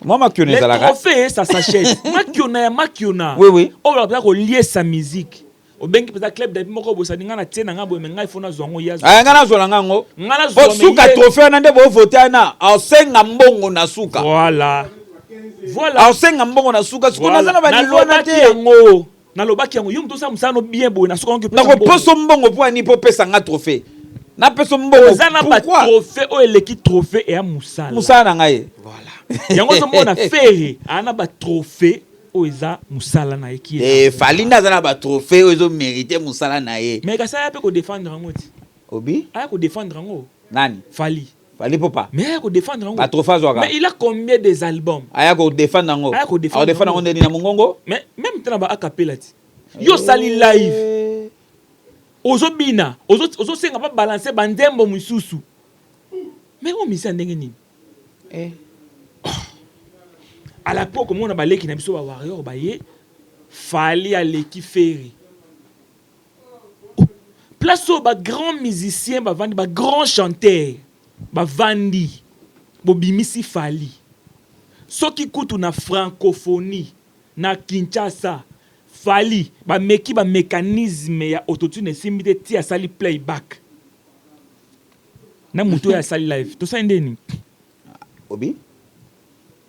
mwa makiona ezalaka. Trophée, ça s'achète. Makiona ya makiona. Oui. Oyo baza koliesa musique, obengi mpenza club dabi moko bosani, ngai na tie na ngai boye, me ngai fo nazwa yango ya. Ngai nazwa na ngai yango. Po suka trophée wana nde bovote wana, aosenga mbongo na suka. Voilà. Aosenga mbongo na suka. Sikoyo naza na baniveau wana te. Yango nalobaki yango, yo moto osala mosala no bien boye, na suka. Nakoposo mbongo mpo ani? Mpo opesa nga trophée, napesa mbongo? Oza na batrophée oyo eleki trophée eya mosala. Mosala na ngai. Voilà, yango ozomona Ferre aa na batrophée oyo eza mosala na ye ki. Fally nde aza na batrophée oyo ezomérite mosala na ye. Mais kasi aya mpe kodéfendre yango ti. Obi. Aya kodéfendre yango. Nani? Fally. Fally Ipupa. Mais aya kodéfendre yango. Batrophée azwaka. Mais il a combien des albums? Aya kodéfendre yango. Aya kodéfendre. Akodéfendre yango ndeni? Na mongongo? Mais même te na ba acapella ti. Yo osali live, ozobina, ozosenga babalance banzembo mosusu, mais oyo misi ya ndenge nini? Ala mpo komona baleki na biso bawarrior baye, Fally aleki Ferre. Oh, place oyo bagrand musicien bavandi, bagrand chanteur bavandi, bobimisi Fally. Soki kutu na Francophonie na Kinshasa, Fally bameki bamécanisme ya autotune, esimbi te, ti asali playback na motu oyo asali live. Tosali ndeni? Obi.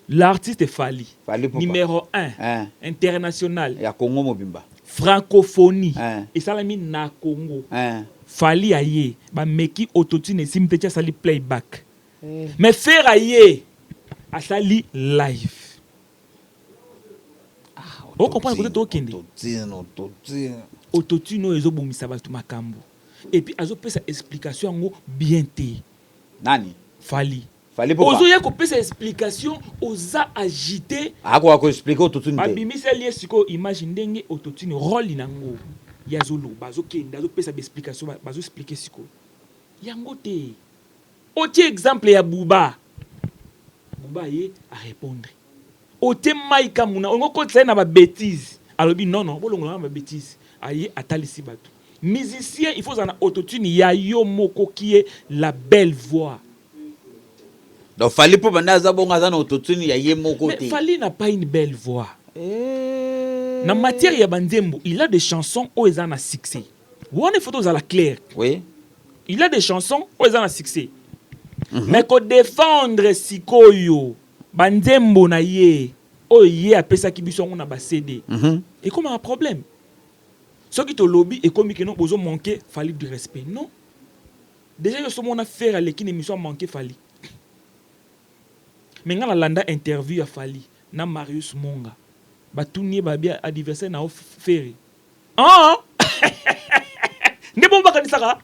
L'artiste Fally, Fally Ipupa. Numéro 1 Hein. international. Ya Congo mobimba. Francophonie Hein. esalami na Congo. Hein. Fally aye, bameki autotune, esimbi te, ti asali playback. Mais Ferre aye, asali live. Ocomprendre kote tokende? Autotune, autotune. Autotune oyo ezobomisa bato makambo, et puis azopesa explication yango bien te. Nani? Fally. Fally Ipupa. Ozoya kopesa explication, oza agité. Akoka koexpliquer autotune te. Babimiseli ye sikoyo image ndenge autotune role nango, ye azoloba, azokende, azopesa baexplication, bazoexpliquer sikoyo yango te. Otie exemple ya Buba. Buba ye arépondre, otie Maika Muna, olingo okotisa ye na babêtise, alobi: "Non, non, bolongola na babêtise." Aye atalisi bato. Musicien, il faut ozala na autotune ya yo moko, qui est la belle voix. Donc Fally mpo banda aza bongo, aza na autotune ya ye moko Mais te. Fally n'a pas une belle voix. Eh. Na matière ya banzembo, il a des chansons oyo eza na succès. Wana il faut tozala clair. Il a des chansons oyo eza na succès, mais kodéfendre sikoyo banzembo na ye oyo ye apesaki biso yango na baCD, ekomaka problème. Soki tolobi, ekomi keno bozomanquer Fally du respect. Non, déjà yo somona Ferre aleki na émission, amanquer Fally. Mais nga nalanda interview ya Fally na Marius Monga, batuni ye, babi adversaire na yo Ferre. Ah! Nde bongo bakanisaka.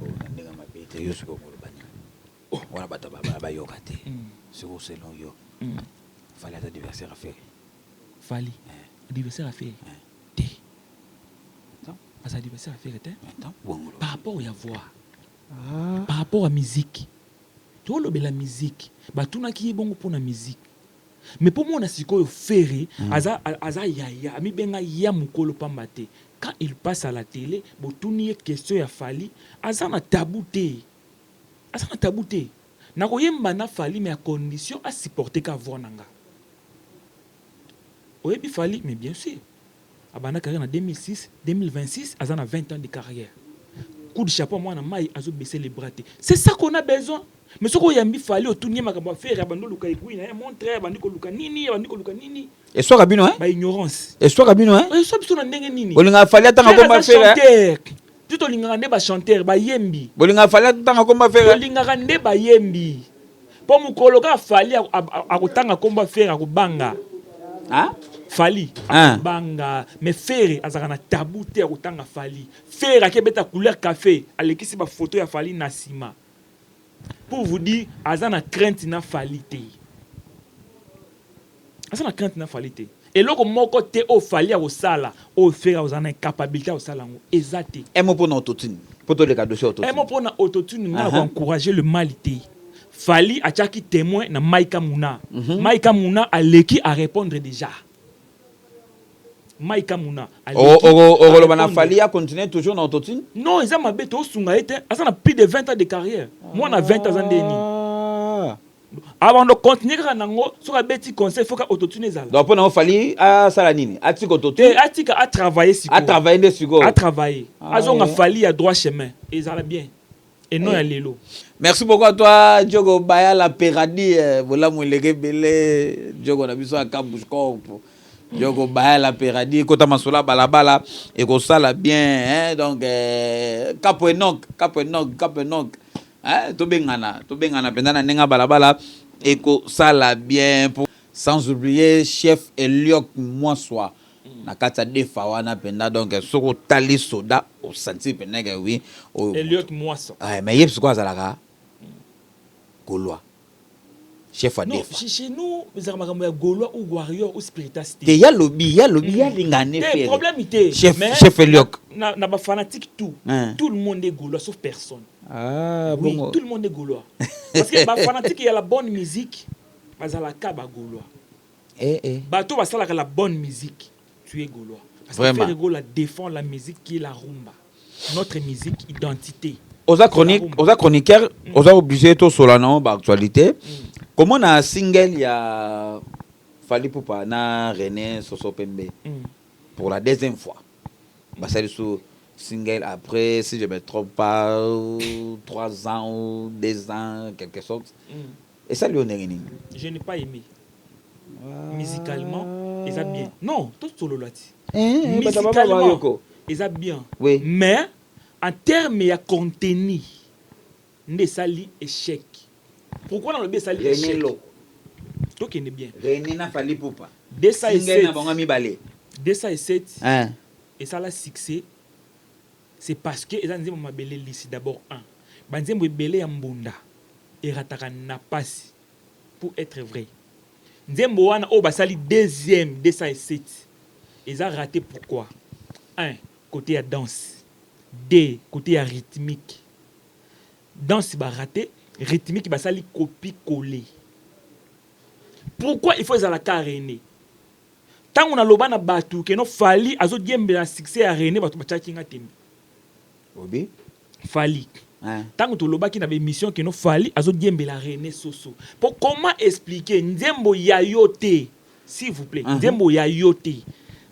Na ndenge mabe te, yo soki okoloba nini wana, bato bayoka te. Sikoyo, selon yo, Fally aza adversaire ya Ferre? Fally adversaire ya Ferre te. Aza adversaire ya Ferre te. Attends, bongo. Par rapport ya voix, par rapport à musique, tolobela musique. Batunaki ye bongo mpona musique, mais mpo mona sikoyo Ferre aza yaya, amibenga ya mokolo pamba te. Quand il passe à la télé, botuni ye question ya Fally, aza na tabu te, aza na tabu te. Nakoyemba na Fally, mais à condition asupporte ka voix na nga. Oyebi Fally, mais bien sûr, abanda carrière na 2006, 2026, aza na 20 ans de carrière. Coup de chapeau, mwana mai azobaisser les bras te. C'est ça qu'on a besoin. Mais soki oyambi Fally, otuni ye makambo ya Ferre, abandi oluka egui na ye montre, abandi koluka nini, abandi koluka nini. Eswaka bino, hein? Baignorance. Eswaka bino, hein? Eswa biso na ndenge nini? Bolingaka Fally atanga komba Ferre Ferre? Chanteur ti tolingaka nde bachanteur, bayembi. Bolingaka Fally atanga komba Ferre? Tolingaka nde bayembi, mpo mokolo kaka Fally akotanga komba Ferre, akobanga. Hein? Fally Hein. akobanga, mais Ferre azalaka na tabu te ya kotanga Fally. Ferre akebeta Couleur Café, alekisi bafoto ya Fally na nsima, pour vous dire aza na crainte na Fally te, aza na crainte na Fally te. Eloko moko te oyo Fally akosala oyo Ferre akozala na incapabilité ya kosala yango, eza te. Un mot mpona autotune, mpo toleka dossier autotune. Un mot mpona autotune, nga na koencourager le mal te. Fally atiaki témoin na Maika Muna. Maika Muna aleki arépondre déjà. Maika Muna aleki Okoloba na arépondre. Fally acontinue toujours na autotune? Non, eza mabe, tosunga ye te. Aza na plus de 20 ans de carrière. Mwana 20 aza nde nini? Abando continue kaka nango. Soki abeti conseil, faut ka autotune ezala. Donc mpona Fally asala nini? Atika te. Autotune? Atika, atravaille sikoyo. Atravaille nde sikoyo. Atravaille. Azonga Fally ya droit chemin, ezala bien et non ya lelo. Merci beaucoup à toi, Diogo Bayala Peradi, bolamu elenge ebele, Diogo na biso ya Campus Corp. Diogo Bayala Peradi, kota masola balabala ekosala bien, hein? Donc Capo Enoch, Capo Enoch, Capo Enoch. Hein? Tobengana, tobengana mpenza na ndenge ya balabala ekosala bien. Pour... Sans oublier chef Eliok Mwaswa na kati ya defa wana mpenza. Donc soki otali soda, osentir mpenza ke oui, oyo Eliot Mwasa. Ouais, mais ye sikoyo azalaka Gaulois, chef ya Non, defa. chez nous ezalaka makambo ya Gaulois ou warrior ou spiritas te. Ya lobi, ya lobi, ya lingane. Te. Ferre. Problème te. Chef, Mais chef Eliok. na bafanatique tout, tout le monde est Gaulois sauf personne. Ah, oui, bongo. Tout le monde est Gaulois parce que bafanatique ya la bonne musique bazalaka bagaulois. Eh, eh. Bato basalaka la bonne musique, tu es Gaulois parce que Vraiment. Ferre Gola défend la musique qui est la rumba, notre musique identité. Oza chronique, Rumba. oza chroniqueur, oza obligé tosola na baactualité. Comment na single ya Fally Ipupa na René Soso Pembe, pour la deuxième fois basali su single après, si je me trompe pas, 3 ans ou 2 ans, quelque sorte, esali yo ndenge nini? Je n'ai pas aimé. Musicalement eza bien. Non, tosolola ti. Eh, bato baba Musicalement bayoko. eza bien, mais en terme ya contenu nde esali échec. Pourquoi nalobi esali René échec? Lo Tokende bien. René na Fally Ipupa, single na 207 bango mibale. 207 Hein. esala succès, c'est parce que eza nzembo mabele lisi. D'abord un, banzembo ebele ya mbunda erataka na pasi. Pour être vrai, nzembo wana oyo basali deuxième 207 eza raté. Pourquoi? Un, côté ya danse; deux, côté ya rythmique. Danse baraté, rythmique basali copie coller. Pourquoi il faut ezalaka René? Ntango naloba na bato keno Fally azodiembela succès ya René, bato batiaki nga tembe. Obi. Fally, Hein. ntango tolobaki na baémission keno Fally azodiembela René Soso, po comment expliquer nzembo ya yo te, s'il vous plaît? Nzembo ya yo te.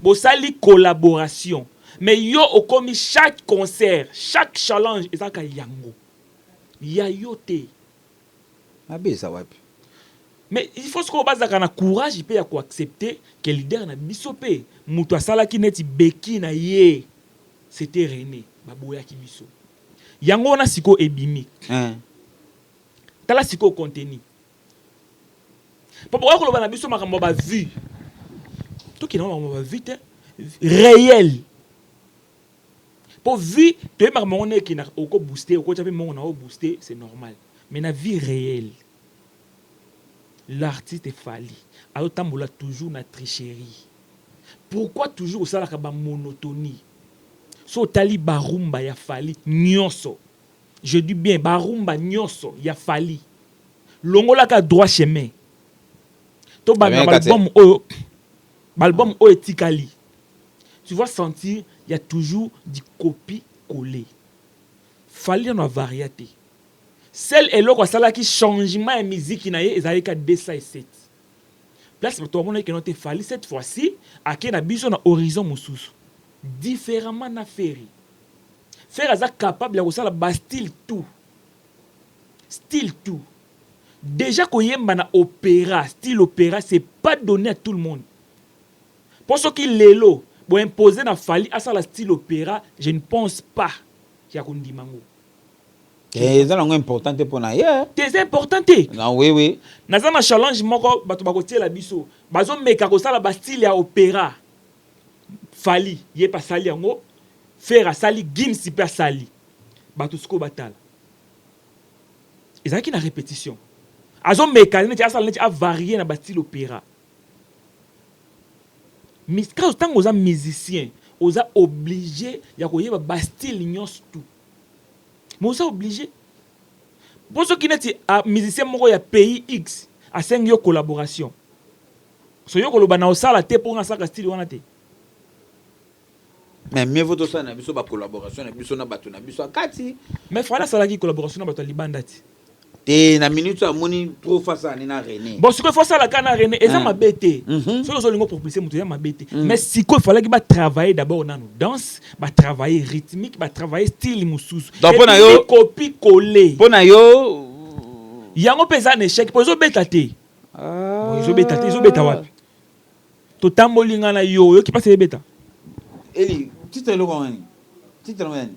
Bosali collaboration, mais yo okomi chaque concert, chaque challenge ezalaka yango ya yo te. Mabe eza wapi? Mais il faut sikoyo bazalaka na courage mpe ya koaccepter ke leader na biso mpe moto asalaki neti beki na ye, c'était René. Baboyaki biso yango wana. Sikoyo ebimi. Tala sikoyo contenu, mpo bokoki koloba na biso makambo ya bavues, tokende makambo ya bavues te réel, mpo vue toyebi makambo yango nde ekendaka. Okobooste, okotya mpe mbongo na obooste, c'est normal. Mais na vie réelle, l'artiste Fally azotambola toujours na tricherie. Pourquoi toujours osalaka bamonotonie? So otali barumba ya Fally nyonso, je dis bien barumba nyonso ya Fally, longolaka Droit chemin, tobanda baalbum oyo, baalbum oyo etikali, tu vas sentir il y a toujours du copie coller. Fally nano avaria te. Seul eloko asalaki changement ya miziki na ye ezalaki ka 207 place. Bato bamonaki keno te, Fally cette fois-ci ake na biso na horizon mosusu, différemment na Ferre. Ferre aza capable ya kosala bastyle tout, style tout. Déjà koyemba na opéra, style opéra, c'est pas donné à tout le monde. Mpo soki lelo boimpose na Fally asala style opéra, je ne pense pas ya kondima ngo. Eza nango important te mpo na ye. Te, eza important te. Non, oui. Naza na challenge moko, bato bakotiela biso, bazomeka kosala bastyle ya opéra. Fally ye mpe asali yango, Ferre asali, Gims mpe asali. Bato sikoyo batala, ezalaki na répétition, azomeka neti asala neti avarie na bastyle opéra. Ntango oza musicien, oza obligé ya koyeba bastyle nyonso tout, mais oza obligé, mpo soki neti musicien moko ya pays X asengi yo collaboration, so yo koloba na osala te mpo nga asalaka style wana te. Mais mieux vaut tosala na biso bacollaboration na biso na bato na biso akati. Mais Fally asalaki collaboration na bato ya libanda ti. Te, na minute oyo amoni trop face ani na René. Bon, sikoyo faut asalaka na René, eza mabe te. Soki ozolinga opropulse moto, eza mabe te. Mais sikoyo efalaki batravaille d'abord nano danse, batravaille rythmique, batravaille style mosusu. Donc, mpo na yo- copie coller. Mpo na yo. Yango mpe eza na échec, mpo ezobeta te. Bon, ezobeta te, ezobeta wapi? Totamboli nga na yo, oyoki mpasi, ebeta. Eli titre eloko wani, titre yango yani,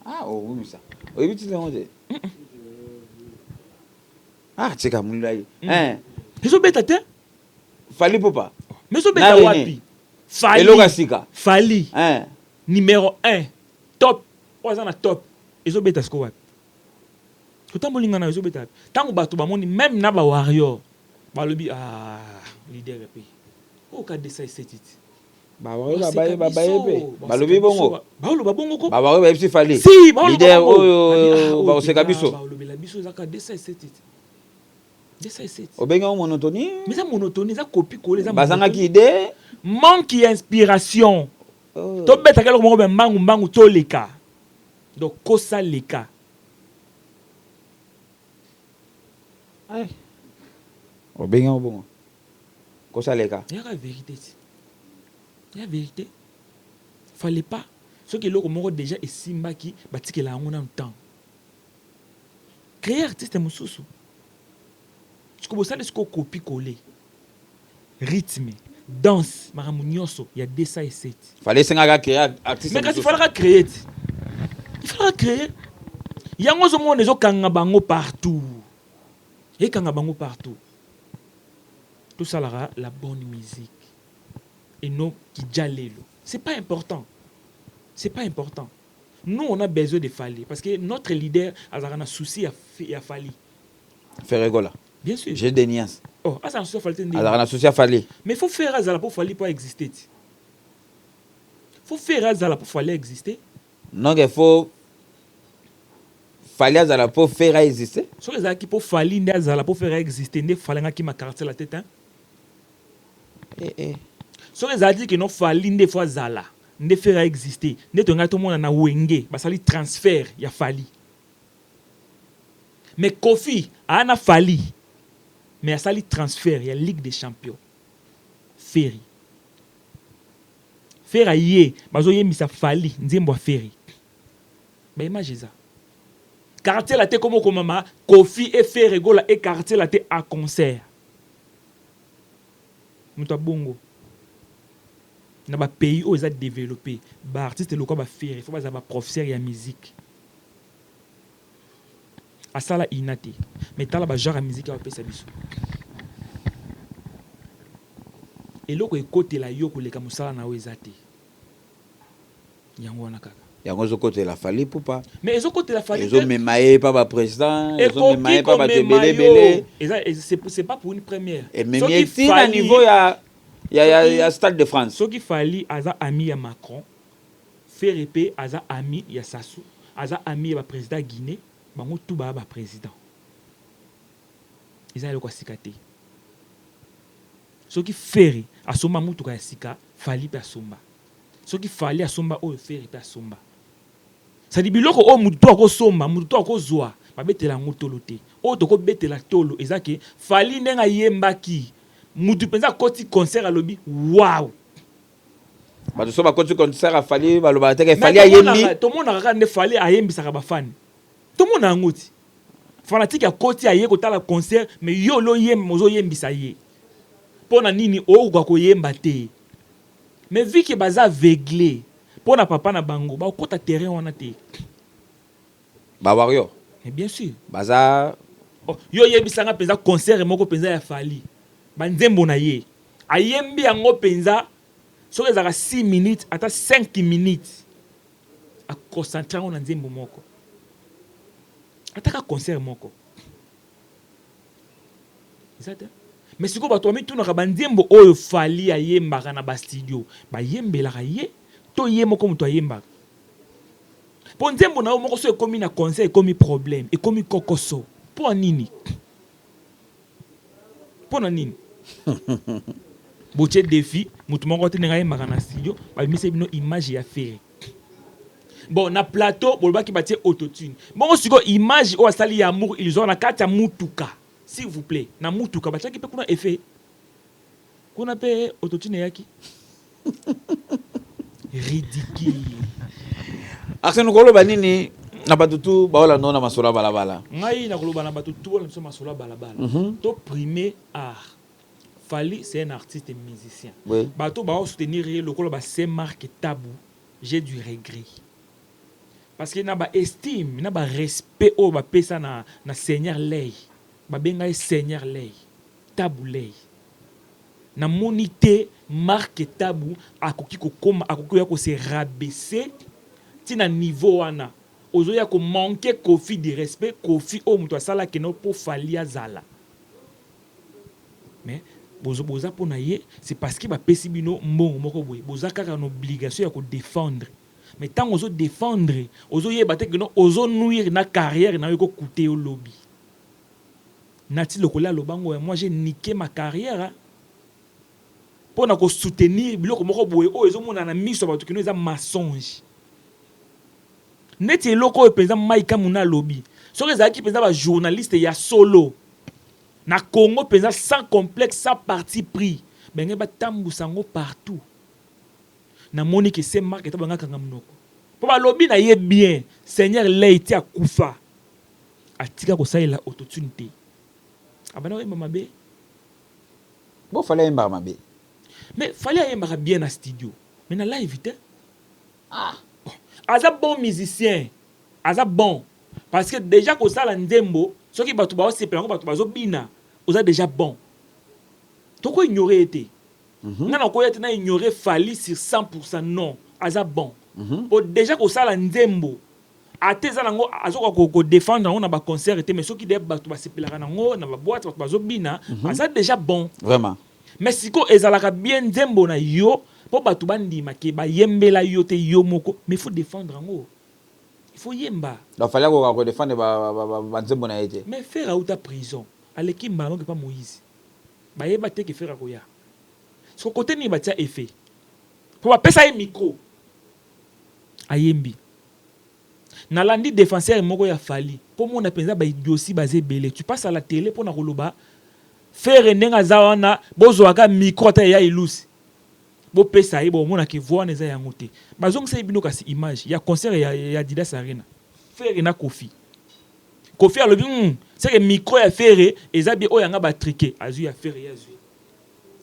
ah, owumisa, oyebi titre yango te. Ah, tika molai. Ezobeta te. Fally Ipupa. Mais ezobeta Na René. wapi? Fally. Eloko ya sika. Fally Hein. numéro 1, top, oyo aza na top, ezobeta sikoyo wapi? Totamboli nga na yo, ezobeta wapi? Ntango bato bamoni, même na bawarrior balobi: "Ah, leader mpe oyo ka 207 ti." Babaye babaye babaye mpe balobi bongo. Baoloba bongo ko. Babaye bayebisi Fally. Si, baoloba leader bongo. Oyo Babi, ah, oyo bakoseka mpenza, biso. Balobela biso ezaka 207 ti, 207. Obengi yango monotonie. Mais eza monotonie, eza copie coller, eza bazangaki monotonie. Idée. Manque ya inspiration. Oh. Tobetaka eloko moko, mbangu mbangu toleka, donc kosa leka. Ai. Obengi yango bongo, kosaleka. Eyaka vérité ti, ya vérité. Fallait pas, soki eloko moko déjà esimbaki, batikela yango nanu temps, créer artiste mosusu. Siko bosali siko copie coller, rythme, danse, makambo nyonso ya 207. Fallait esengaka créer artiste Mais kasi mosusu. Falaka créer ti, il falaka créer yango. Ozomona ezokanga bango partout, ekanga bango partout. Tosalaka la bonne musique et non kidja lelo. C'est pas important, c'est pas important. Nous, on a besoin de Fally parce que notre leader azalaka na souci ya Fally. Ferre Gola. Bien sûr. J'ai des nuances. Oh, azala na souci ya Fally te nde? Azalaka na souci ya Fally. Mais faut faire azala mpo Fally po exister ti. Faut faire azala mpo Fally exister. Donc il faut Fally azala mpo Ferre exister. Soki ezalaki mpo Fally nde azala mpo Ferre exister, nde Fally angaki ma quartier la tête, hein? Eh, eh. Soki ezalaki ke no Fally nde faut azala nde Ferre exister, nde tongai tomona na Wenge basali transfert ya Fally. Mais Koffi aa na Fally, mais asali transfert ya Ligue des champions. Ferre. Ferre aye, bazoyembisa Fally nzembo ya Ferre. Ba image eza. Quartier Latin ekomi okomama Koffi et Ferre Gola et Quartier Latin à concert. Moto ya bongo na ba pays oyo eza developpe, ba artistes lokola ba Ferre il faut bazala ba professeurs ya musique. Asala ina te mais tala ba genre ya musique azo pesa biso. Eloko ekotela yo koleka mosala na yo eza te. Yango wana kaka. Yango ezo kotela Fally Ipupa. Mais ezo kotela Fally te. Ezo mema ye pa ba president, ezo mema ye pa bato ebele ebele. Eza c'est pas pour une première. Ememi ye ti na niveau ya ya ya ya stade de France. Soki Fally aza ami ya Macron, Ferre pe aza ami ya Sassou, aza ami ya ba president ya Guinee, bango tout baza ba president. Eza eloko ya sika te. Soki Ferre asomba mutuka ya sika, Fally pe asomba. Soki Fally asomba oyo Ferre pe asomba. C'est à dire biloko oyo mutu tout ako somba, mutu tout ako zua, ba betela yango tolo te. Oyo toko betela tolo eza ke Fally ndenge ayembaki, mutu penza akoti concert alobi waouh! Bato soki bakoti concert ya Fally balobaka te ke Fally ayembi. Tomonaka kaka nde Fally ayembisaka ba fans. Tomona yango ti. Fanatique akoti aye kotala concert mais yo ozo ozoyembisa ye. Pona nini okoka koyemba te? Mais vu que baza aveugle pona papa na bango bakokota terrain wana te. Ba warrior. Mais bien sûr. Baza. Oh, yo oyebisa nga penza concert moko penza ya Fally. Ba nzembo na ye. Ayembi yango penza soki ezalaka 6 minutes ata 5 minutes. A concentrer yango na nzembo moko. Ata ka concert moko. Eza te. Mais sikoyo bato bamitunaka ba nzembo oyo Fally ayembaka na ba studio, bayembelaka ye to ye moko moto ayembaka? Po nzembo na yo moko soki ekomi na concert ekomi problème, ekomi kokoso. Po nini? Po na nini? Botie defi, moto moko te ndenge ayembaka na studio, babimisi bino image ya Ferre. Bon, na plateau bolobaki batie autotune. Bongo sikoyo image oyo asali ya amour illusoire na kati ya mutuka. S'il vous plait, na mutuka batiaki pe kuna effet. Kuna pe autotune eyaki. Ridicule. Arsène koloba nini na bato tu baolanda na masolo ya balabala? Ngai nakoloba na bato tu baolanda biso masolo ya balabala. To primer art. Fally c'est un artiste musicien. Oui. Bato bao soutenir ye lokola ba Saint Marc Tabu, j'ai du regret. Parce que na ba estime, na ba respect oyo ba pesa na na Seigneur Ley, ba benga ye Seigneur Ley, Tabu Ley. Na moni te Marc Tabu akoki kokoma, akoki koya ko se rabaisser ti na niveau wana. Ozoya ko manquer Koffi du respect, Koffi oyo moto asala que no po Fally azala. Mais bozo boza pona ye c'est parce que ba pesi bino mbongo moko boye boza kaka na obligation ya ko defendre mais tango ozo defendre ozo yeba te que non ozo nuire na carrière na yo eko coute yo lobi. Naty Lokole aloba ngo moi j'ai nique ma carrière hein pona ko soutenir biloko moko boye oyo ezo monana na miso ya batu que non eza mensonge. Neti eloko oyo penza Mike Kamuna alobi soki ezalaki penza ba journaliste ya solo na Congo penza sans complexe sans parti pris benge ba tambusa yango partout. Na moni que ce Marc ata banga kanga munoko po balobi na ye bien seigneur ley ti akufa atika kosalela autotune te abanda koyemba mabe. Bon Fally ayembaka mabe. Mais Fally ayembaka bien na studio mais na live te. Ah aza bon musicien aza bon parce que dejà kosala nzembo soki batu bao sepela yango batu bazo bina oza dejà bon toko ignore ye te nga nakoya te na ignore Fally sur 100% non aza bon po dejà kosala nzembo ata eza nango azokoka ko defendre yango na ba concert te mais soki dejà batu basepelaka nango na ba boite batu bazo bina aza dejà bon vraiment Mais sikoyo ezalaka bien nzembo na yo po batu ba ndima ke ba yembela yo te yo moko mais faut defendre yango il faut yemba. Donc Fally akoka ko defendre ba nzembo na ye te? Mais Ferre awuta prison aleki mbala moko epa Moïse bayeba te ke Ferre akoya sikoyo cote nini batia effet po ba pesa ye micro ayembi. Nalandi defenseur moko ya Fally po mona penza ba idiotie baza ebele tu passe à la tele pona koloba. Ferre ndenge aza wana, bozwaka micro ata ya ilusi, bopesa ye, bomonaka voix wana eza yango te. Bazongisaki bino kasi image ya concert ya Adidas Arena, Ferre na Koffi. Koffi alobi c'est que micro ya Ferre eza bien, oyo yanga batriquer. Azwi ya Ferre, ye azwi.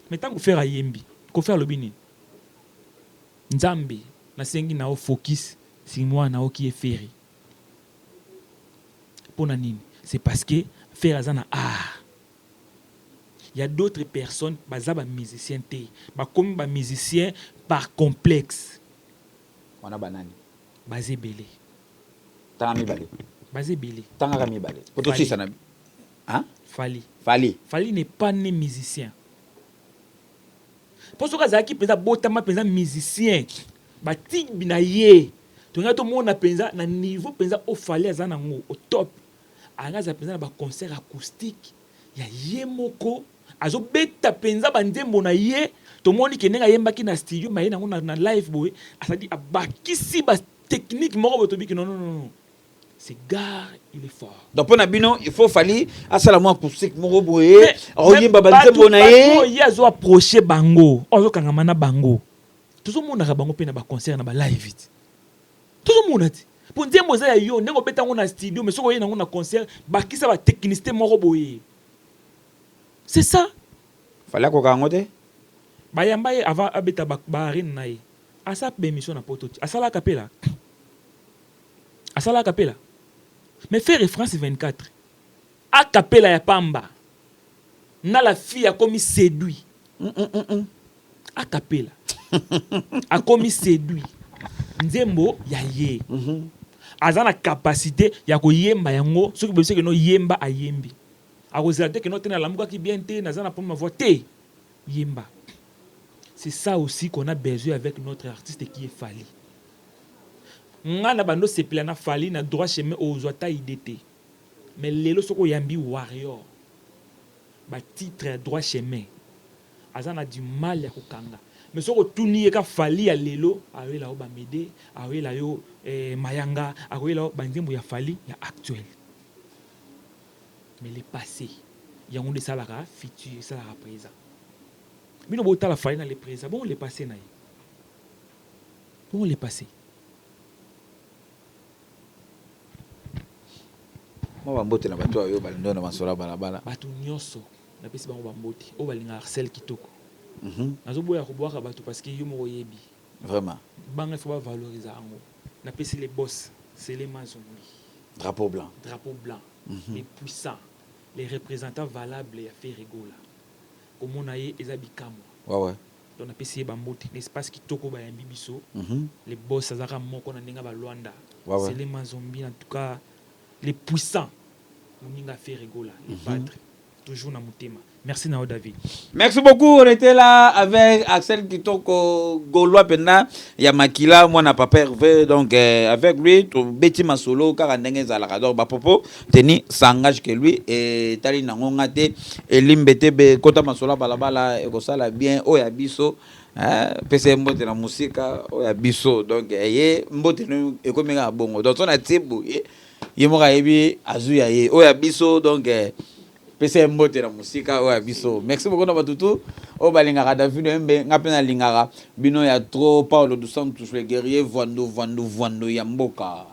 Mais ntango Ferre ayembi, Koffi alobi nini? Nzambe, nasengi na yo focus sur mwana oki ye Ferre. Mpo na nini? C'est parce que Ferre aza na art. Il y a d'autres personnes baza bamusicien te, bakomi bamusicien par complexe. Wana banani? Baza ebele. Tanga mibale. Baza ebele. Tangaka mibale po tosisa na, hein? Fally. Fally. Fally n'est pas né musicien, mpo soki azalaki mpenza, botama mpenza musicien, batibi na ye, tongai tomona mpenza na niveau mpenza oyo Fally aza nango au top. Anga aza mpenza na baconcert acoustique ya ye moko, azobeta mpenza banzembo na ye. Tomoni ke ndenge ayembaki na studio, maye nango na live boye, asadi abakisi batechnique moko boye, tobiki non, non, non, ce gars, il est fort. Donc mpo na bino, il faut Fally asala mwa acoustique moko boye, akoyemba banzembo na ye. Ye azo approche bango, oyo azokangama na bango, tozomonaka bango mpe na baconcert, na balive ti tozomona ti, mpo nzembo eza ya yo ndenge obeta yango na studio, mais soki oye nango na concert, bakisa batechnicité moko boye, c'est ça. Fally akoka yango te. Bayamba ye avant abeta baarène na ye, asala mpe émission na poto ti asalaka mpe la, asalaka mpe la. Mais Ferre, France 24, akapela ya pamba na la fille akomi séduit. Akapela, akomi séduit, nzembo ya ye. Aza na capacité ya koyemba yango. Soki boyebisi keno yemba, ayembi. Akozela te keno te nalamukaki bien te, naza na problème ya voix te, yemba. C'est ça aussi qu'on a besoin avec notre artiste qui est Fally. Nga na bando sepela na Fally na droit chemin, ozwa ta idée te. Mais lelo soki oyambi warrior, batitre ya droit chemin, aza na du mal ya kokanga. Mais soki otuni ye ka Fally ya lelo, akoyela yo bamede, akoyela yo mayanga, akoyela yo banzembo ya Fally ya actuel. Mais le passé, yango nde esalaka futur, esalaka présent. Bino botala Fally na le présent, bongo le passé na ye, bongo le passé. Mwa bambote na bato oyo balingi na masolo ya balabala. Bato nyonso, napesi bango bambote oyo balingaka Arcel Kitoko. Nazoboya kobwaka bato parce que yo moko oyebi. Vraiment. Banga, il faut bavaloriser yango. Napesi les boss Selema Zombi. Drapeau blanc. Drapeau blanc, les puissants, les représentants valables ya Ferre Gola. Komona ye eza bikamwa. Donc napesi ye bambote na espace kitoko bayambi biso. Les boss azalaka moko na ndenge ya balwanda. Selema Zombi, en tout cas les puissants, moninga Ferre Gola, les padres, toujours na motema. Merci na yo, David. Merci beaucoup. On était là avec Axel Kitoko, Gaulois Penda, Yamakila, moi na papa Hervé. Donc, avec lui, tobeti masolo, kaka ndenge ezalaka. Donc, ba propos, teni, s'engage que lui, et tali nango ngate, et limbete be, kota masolo balabala, et kosala bien, oya biso, hein, pese mbote na musika, oya biso. Donc, ye, mbote no, ekomi nga bongo. Donc, on a tibu, ye, ye moko ayebi azu ya ye, oya biso, donc, pesa ye mbote na mosika, oyo ya biso. Merci beaucoup na bato tu oyo balingaka David Oyembe. Nga mpe nalingaka bino ya trop. Paulo dos Santos, le guerrier, vwando vwando vwando ya mboka.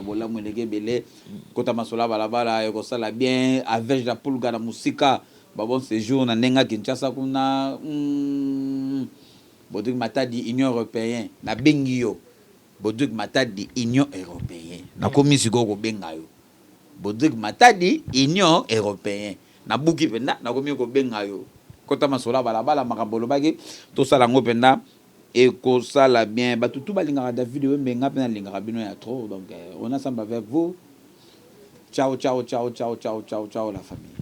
Bolamu eleki ebele. Kota masolo ya balabala ekosala bien. Avec la pulga na mosika, babon séjour na ndenge ya Kinshasa kuna. Bodrik Matadi, Union européen, nabengi yo Bodrik Matadi, Union européen. Nakomi sikoyo kobenga yo Bodrik Matadi, Union européen. Nabuki mpenza, nakomi kobenga yo. Kota masolo ya balabala, makambo olobaki, tosala yango mpenza, ekosala bien. Bato tu balingaka David Wembe, nga mpe nalingaka bino ya trop. Donc on est ensemble avec vous. Ciao, ciao, ciao, ciao, ciao, ciao, ciao la famille.